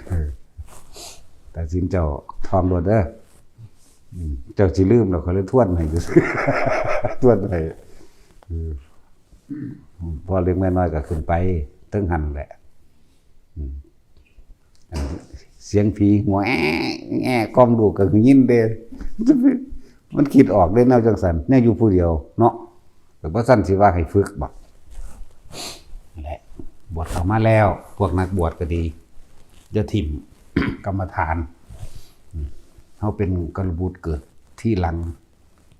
เออ แต่สินเจ้าท่องโลดเด้อ อืม เจ้าสิลืมแล้ว ข้อยเลยทวนให้ ซื่อๆ ทวนให้ เออ พอเล็กน้อยก็ขึ้นไปเทิงหั่นแหละ อืม อันเสียงผีหัวแอะแอะ กล่อมลูกก็คือยินเด้ มันคิดออกเด้แนวจั่งซั่น แนวอยู่ผู้เดียวเนาะ แต่บ่ซั่นสิว่าให้ฝึกบ่ นั่นแหละ บวชเข้ามาแล้ว พวกนักบวชก็ดี อย่าถิ่ม กรรมฐาน อืม เฮาเป็นกัลบุตรเกิดทีหลัง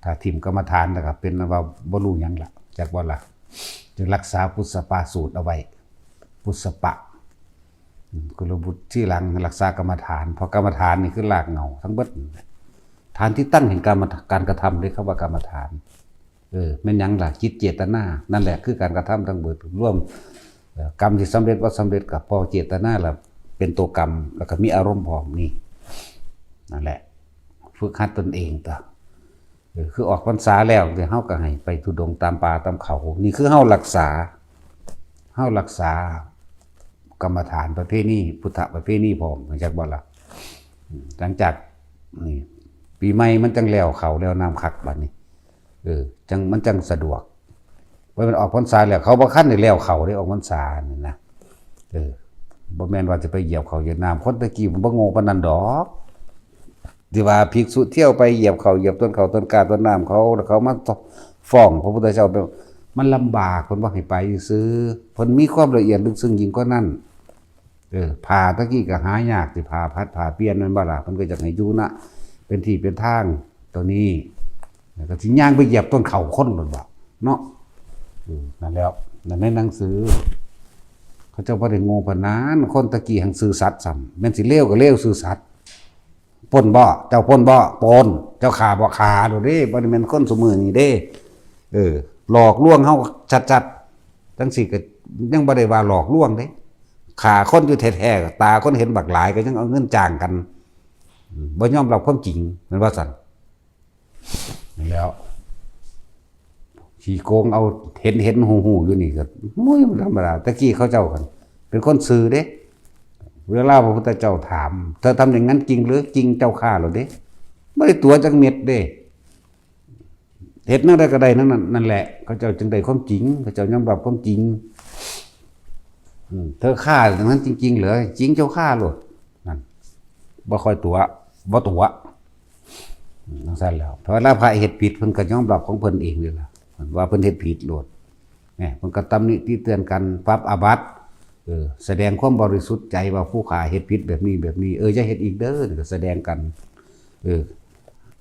ถ้าถิ่มกรรมฐานแล้วก็เป็นว่าบ่รู้หยังละ จักบ่ล่ะ จึงรักษาปุสปาสูตรเอาไว้ ปุสปะ อืม กุลบุตรที่หลังรักษากรรมฐาน เพราะกรรมฐานนี่คือรากเหง้าทั้งเบิด ฐานที่ตั้งแห่งกรรม การกระทำเด้ คำว่ากรรมฐาน เออ แม่นหยังล่ะ จิตเจตนา นั่นแหละคือการกระทำทั้งเบิด รวม เอ่อ กรรมที่สำเร็จบ่สำเร็จก็เพราะเจตนาล่ะเป็นตัวกรรม แล้วก็มีอารมณ์พร้อมนี่ นั่นแหละ ฝึกหัดตนเองตัว เออ คือออกพรรษาแล้วเดี๋ยวเฮาก็ให้ไปธุดงค์ตามป่าตามเขา นี่คือเฮารักษา เฮารักษากรรมฐานประเพณี พุทธประเพณีพร้อม รู้จักบ่ล่ะ อืม หลังจากนี่ ปีใหม่มันจั่งแล้วเข้าแล้วน้ำคักบัดนี้ เออ จั่ง มันจั่งสะดวก ว่ามันออกพรรษาแล้ว เขาบ่คันได้แล้วเข้าได้ออกพรรษานี่นะ เออ บ่แม่นว่าจะไปเหยียบเข้าเหยียบน้ำ คนตะกี้มันบ่โง่ปานนั้นดอก ที่ว่าภิกษุเที่ยวไปเหยียบเข้าเหยียบต้นเข้าต้นกล้าต้นน้ำเขา แล้วเขามาฟ้องพระพุทธเจ้า มันลำบาก เพิ่นบ่ให้ไปซื่อ เพิ่นมีความละเอียดลึกซึ้งยิ่งกว่านั้น เออ ผ้าตะกี้ก็หายาก สิผ้าพัดผ้าเปลี่ยนแม่นบ่ล่ะ เพิ่นก็อยากให้อยู่นะ เป็นที่เป็นทาง ตัวนี้ แล้วก็สิย่างไปเหยียบต้นเข้าคนโลดบ่ เนาะ อืม นั่นแล้ว นั่นในหนังสือ เขาเจ้าบ่ได้โง่ปานนั้น คนตะกี้หั้นซื่อสัตย์ซ้ำ แม่นสิเลวก็เลวซื่อสัตย์ ปล้นบ่ เจ้าปล้นบ่ ปล้น เจ้าฆ่าบ่ ฆ่าโลดเด้ บ่ได้แม่นคนซุมื้อนี้เด้ เออ หลอกลวงเฮาชัดๆ จั่งซี้ก็ยังบ่ได้ว่าหลอกลวงเด้ ฆ่าคนอยู่แท้ๆ ตาคนเห็นบักหลายก็ยังเอาเงินจ้างกัน อืม บ่ยอมรับความจริง แม่นว่าซั่น นั่นแหล้ว ขี้โกงเอาเห็นๆ ฮู้ๆ อยู่นี่ก็ โอ้ย มันธรรมดา แต่กี้เขาเจ้ากัน เป็นคนซื่อเด้ เวลาพระพุทธเจ้าถาม เธอทำอย่างนั้นจริงหรือ จริงเจ้าข้า โลดเด้ บ่ได้ตั๋วจักเม็ดเด้ เฮ็ดแนวใดก็ได้นั่นน่ะ นั่นแหละ เขาเจ้าจึงได้ความจริง เขาเจ้ายอมรับความจริง อืม เธอฆ่าอย่างนั้นจริงๆเหรอ จริงเจ้าฆ่าโลด นั่น บ่ค่อยตั๋ว บ่ตั๋ว อืม จั่งซั้นแล้ว เพราะเวลาพระเฮ็ดผิด เพิ่นก็ยอมรับของเพิ่นเองนี่ล่ะ ว่าเพิ่นเฮ็ดผิดโลด เนี่ย เพิ่นก็ตำหนิติเตือนกัน ปรับอาบัติ เออ แสดงความบริสุทธิ์ใจว่าผู้ข้าเฮ็ดผิดแบบนี้แบบนี้ เออ อย่าเฮ็ดอีกเด้อ ก็แสดงกัน เออ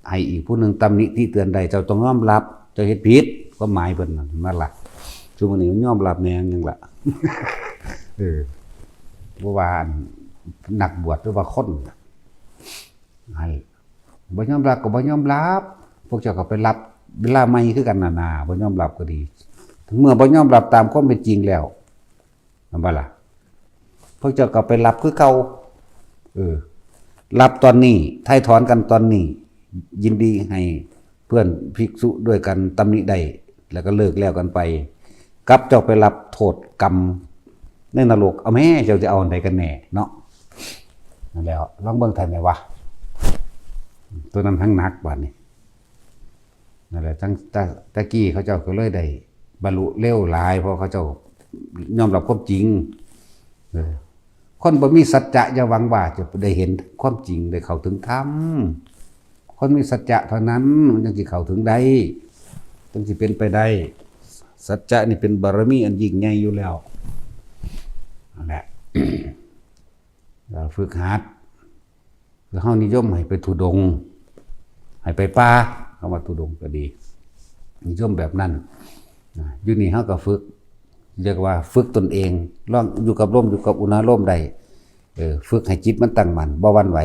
ให้อีกผู้หนึ่งตำหนิติเตือนได้ เจ้าต้องยอมรับ เจ้าเฮ็ดผิด ความหมายเพิ่นน่ะ นั่นล่ะ ซุมื้อนี้มันยอมรับแม่นหยังล่ะ เออ บ่ว่าอันนักบวชหรือว่าคน ให้ บ่ยอมรับก็บ่ยอมรับ พวกเจ้าก็ไปรับเวลาใหม่คือกันนั่นน่ะ บ่ยอมรับก็ดี เมื่อบ่ยอมรับตามความเป็นจริงแล้ว แม่นบ่ล่ะ พวกเจ้าก็ไปรับคือเก่า เออ รับตอนนี้ ไถ่ถอนกันตอนนี้ ยินดีให้เพื่อนภิกษุด้วยกันตำหนิได้ แล้วก็เลิกแล้วกันไป กับเจ้าไปรับโทษกรรมในนรก เอาแม่ เจ้าสิเอาอันใดกันแน่เนาะ นั่นแหละ ลองเบิ่งแทนแหน่วะ ตัวนั้นทั้งหนักบาดนี้ นั่นแหละ ทั้ง ตะ ตะกี้เขาเจ้าก็เลยได้บรรลุเร็วหลาย เพราะเขาเจ้ายอมรับความจริง เออ คนบ่มีสัจจะอย่าหวังว่าจะได้เห็นความจริง ได้เข้าถึงธรรม คนมีสัจจะเท่านั้นมันจั่งสิเข้าถึงได้ จั่งสิเป็นไปได้ สัจจะนี่เป็นบารมีอันยิ่งใหญ่อยู่แล้ว นั่นแหละ เอ่อ ฝึกหัด คือเฮานิยมให้ไปธุดงค์ ให้ไปป่า คำว่าธุดงค์ก็ดี นิยมแบบนั้น นะ อยู่นี่เฮาก็ฝึก เรียกว่าฝึกตนเอง ลองอยู่กับลม อยู่กับอุณหภูมิได้ เออ ฝึกให้จิตมันตั้งมั่น บ่หวั่นไหว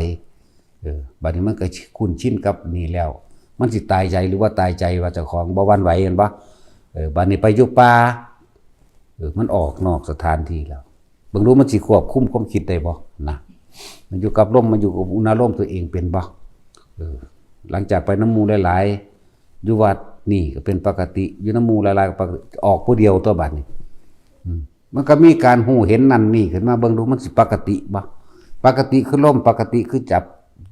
เออ บัดนี้มันก็คุ้นชินกับนี่แล้ว มันสิตายใจหรือว่าตายใจว่าเจ้าของบ่หวั่นไหว แม่นบ่ เออ บัดนี้ไปอยู่ป่า เออ มันออกนอกสถานที่แล้ว เบิ่งดูมันสิควบคุมความคิดได้บ่นะ มันอยู่กับลม มันอยู่กับอุณหภูมิตัวเองเป็นบ่ เออ หลังจากไปนำหมู่หลายๆ อยู่วัดนี่ก็เป็นปกติ อยู่นำหมู่หลายๆ ก็ปกติ ออกผู้เดียวตัวบัดนี้ อืม มันก็มีการฮู้เห็นนั่นนี่ขึ้นมา เบิ่งดูมันสิปกติบ่ ปกติคือลม ปกติคือจับ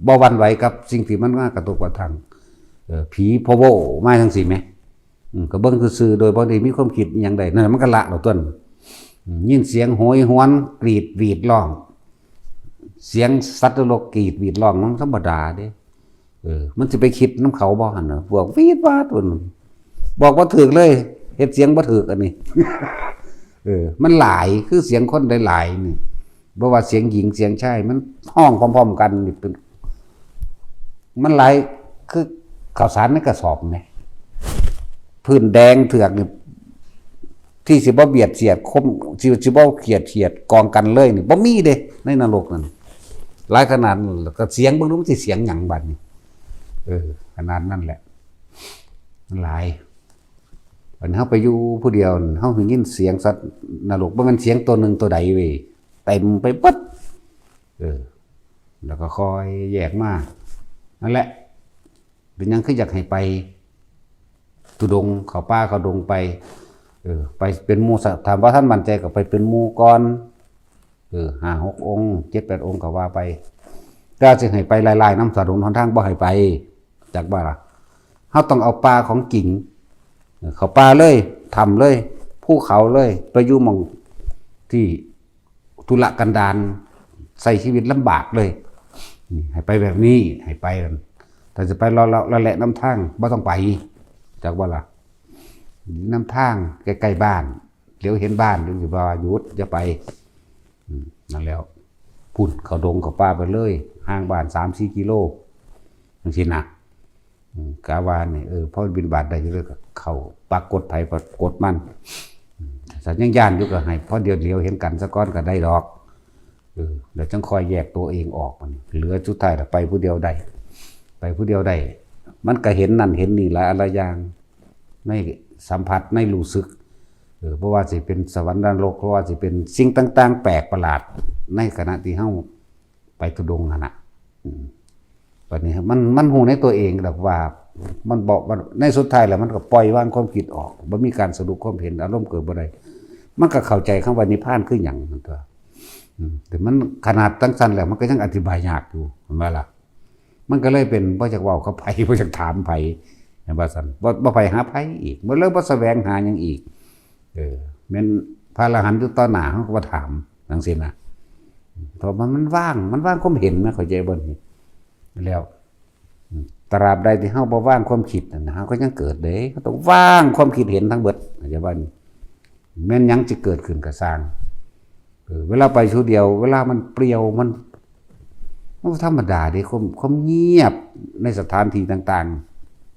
บ่หวั่นไหวกับสิ่งที่มันมากระทบกระทั่ง เออ ผีพะโว้มาจั่งซี้แหม อืม ก็เบิ่งซื่อๆ โดยบ่ได้มีความคิดอิหยังใด นั่นแหละมันก็ละแล้วตั๊ว อืม ยินเสียงโหยหวนกรีดหวีดร้อง เสียงสัตว์นรกกรีดหวีดร้องมันธรรมดาเด้ เออ มันสิไปคิดนำเขาบ่หั่นน่ะ พวกหวีดหวาดพุ่น บอกบ่ถูกเลย เฮ็ดเสียงบ่ถูกอันนี้ เออ มันหลาย คือเสียงคนหลายๆ นี่ บ่ว่าเสียงหญิงเสียงชาย มันฮ้องพร้อมๆ กันนี่เป็น มันหลาย คือข้าวสารในกระสอบแหม พื้นแดงเถือกนี่ ที่สิบ่เบียดเสียดคม สิ สิบ่เขียดเขียดกองกันเลยนี่ บ่มีเด้ ในนรกนั่น หลายขนาดนั้น แล้วก็เสียง เบิ่งดูมันสิเสียงหยังบัดนี้ เออ ขนาดนั้นแหละ มันหลาย อันเฮาไปอยู่ผู้เดียวนี่ เฮาได้ยินเสียงสัตว์นรก บ่แม่นเสียงตัวหนึ่งตัวใดเว้ย เต็มไปเบิด เออ แล้วก็ค่อยแยกมา นั่นแหละ เป็นหยังคืออยากให้ไปธุดงค์ เข้าป่าเข้าดงไป เออ ไปเป็นหมู่ซะ ถ้าบ่ทันมั่นใจก็ไปเป็นหมู่ก่อน เออ ห้าหกองค์ เจ็ดแปดองค์ก็ว่าไป แต่สิให้ไปหลายๆ นำถนนหนทางบ่ให้ไป จักบ่ล่ะ เฮาต้องเอาป่าของจริง เออ เข้าป่าเลย ถ้ำเลย ภูเขาเลย ไปอยู่หม่องที่ทุรกันดาร ใช้ชีวิตลำบากเลย นี่ ให้ไปแบบนี้ ให้ไป ถ้าจะไปเลาะๆ แหละๆ นำทาง บ่ต้องไป จักบ่ล่ะ นำทางใกล้ๆ บ้าน เหลียวเห็นบ้าน จั่งสิว่าหยุด อย่าไป อืม นั่นแล้ว พุ้น เข้าดงเข้าป่าไปเลย ห่างบ้านสามสี่กิโล จั่งซี้นะ อืม กะว่านี่ เออ พอบิณฑบาตได้อยู่เลย ก็เข้าปักกฎไผปักกฎมัน อืม ถ้ายังย้านอยู่ก็ให้พอเดียวเหลียวเห็นกันซะก่อนก็ได้ดอก เออ แล้วจั่งค่อยแยกตัวเองออก บัดนี้ เหลือสุดท้ายแล้วไปผู้เดียวได้ ไปผู้เดียวได้ มันก็เห็นนั่นเห็นนี่หลายอะหลายอย่าง ในสัมผัส ในรู้สึก เออ บ่ว่าสิเป็นสวรรค์นรก บ่ว่าสิเป็นสิ่งต่างๆ แปลกประหลาด ในขณะที่เฮาไปธุดงค์หั่นน่ะ อืม บัดนี้มัน มันฮู้ในตัวเองดอกว่า มันบอกว่า ในสุดท้ายแล้วมันก็ปล่อยวางความคิดออก บ่มีการสรุปความเห็น อารมณ์เกิดบ่ได้ มันก็เข้าใจคำว่านิพพานคือหยังนั่นตั๊ว อืม แต่มันขนาดจั่งซั้นแล้ว มันก็ยังอธิบายยากอยู่ แม่นบ่ล่ะ มันก็เลยเป็น บ่อยากเว้ากับไผ บ่อยากถามไผ เห็นบ่ซั่น บ่ บ่ไปหาไผอีก บ่เลยบ่แสวงหาหยังอีก เออ แม่นพระอรหันต์อยู่ต่อหน้า เฮาก็บ่ถามจังซี่นะ เพราะมัน มันว่าง มันว่างความเห็นนะ เข้าใจบ่นี่ แล้ว ตราบใดที่เฮาบ่ว่างความคิดนั่นนะ เฮาก็ยังเกิดเด้ เฮาต้องว่างความคิดเห็นทั้งเบิด เข้าใจบ่นี่ แม่นหยังสิเกิดขึ้นก็ซ่าง เออ เวลาไปผู้เดียว เวลามันเปลี่ยว มัน มันธรรมดาเด้ ความ ความเงียบในสถานที่ต่าง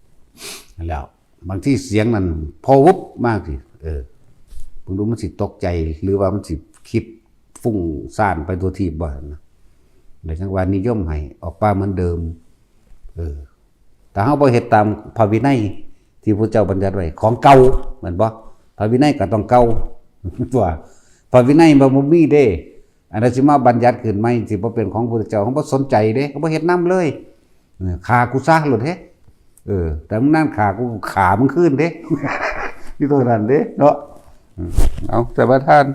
ๆ แล้ว บางทีเสียงนั่นพอวุบมากสิ เออ เบิ่งดูมันสิตกใจ หรือว่ามันสิคิดฟุ้งซ่านไปทั่วทีปบ่หั่นนะ แล้วจังว่านิยมให้ออกป่าเหมือนเดิม เออ ถ้าเฮาบ่เฮ็ดตามพระวินัยที่พระเจ้าบัญญัติไว้ ของเก่า แม่นบ่ พระวินัยก็ต้องเก่า ตัว พระวินัยมันบ่มีเด้ อันนั้นสิมาบัญญัติขึ้นใหม่ สิบ่เป็นของพระเจ้า เฮาบ่สนใจเด้ เฮาบ่เฮ็ดนำเลย เออ ฆ่ากูซะโลดเฮ้ เออ แต่มึงนั่นฆ่ากู ฆ่ามึงคืนเด้ นี่ตัวนั้นเด้เนาะ อืม เอา แต่ว่าท่าน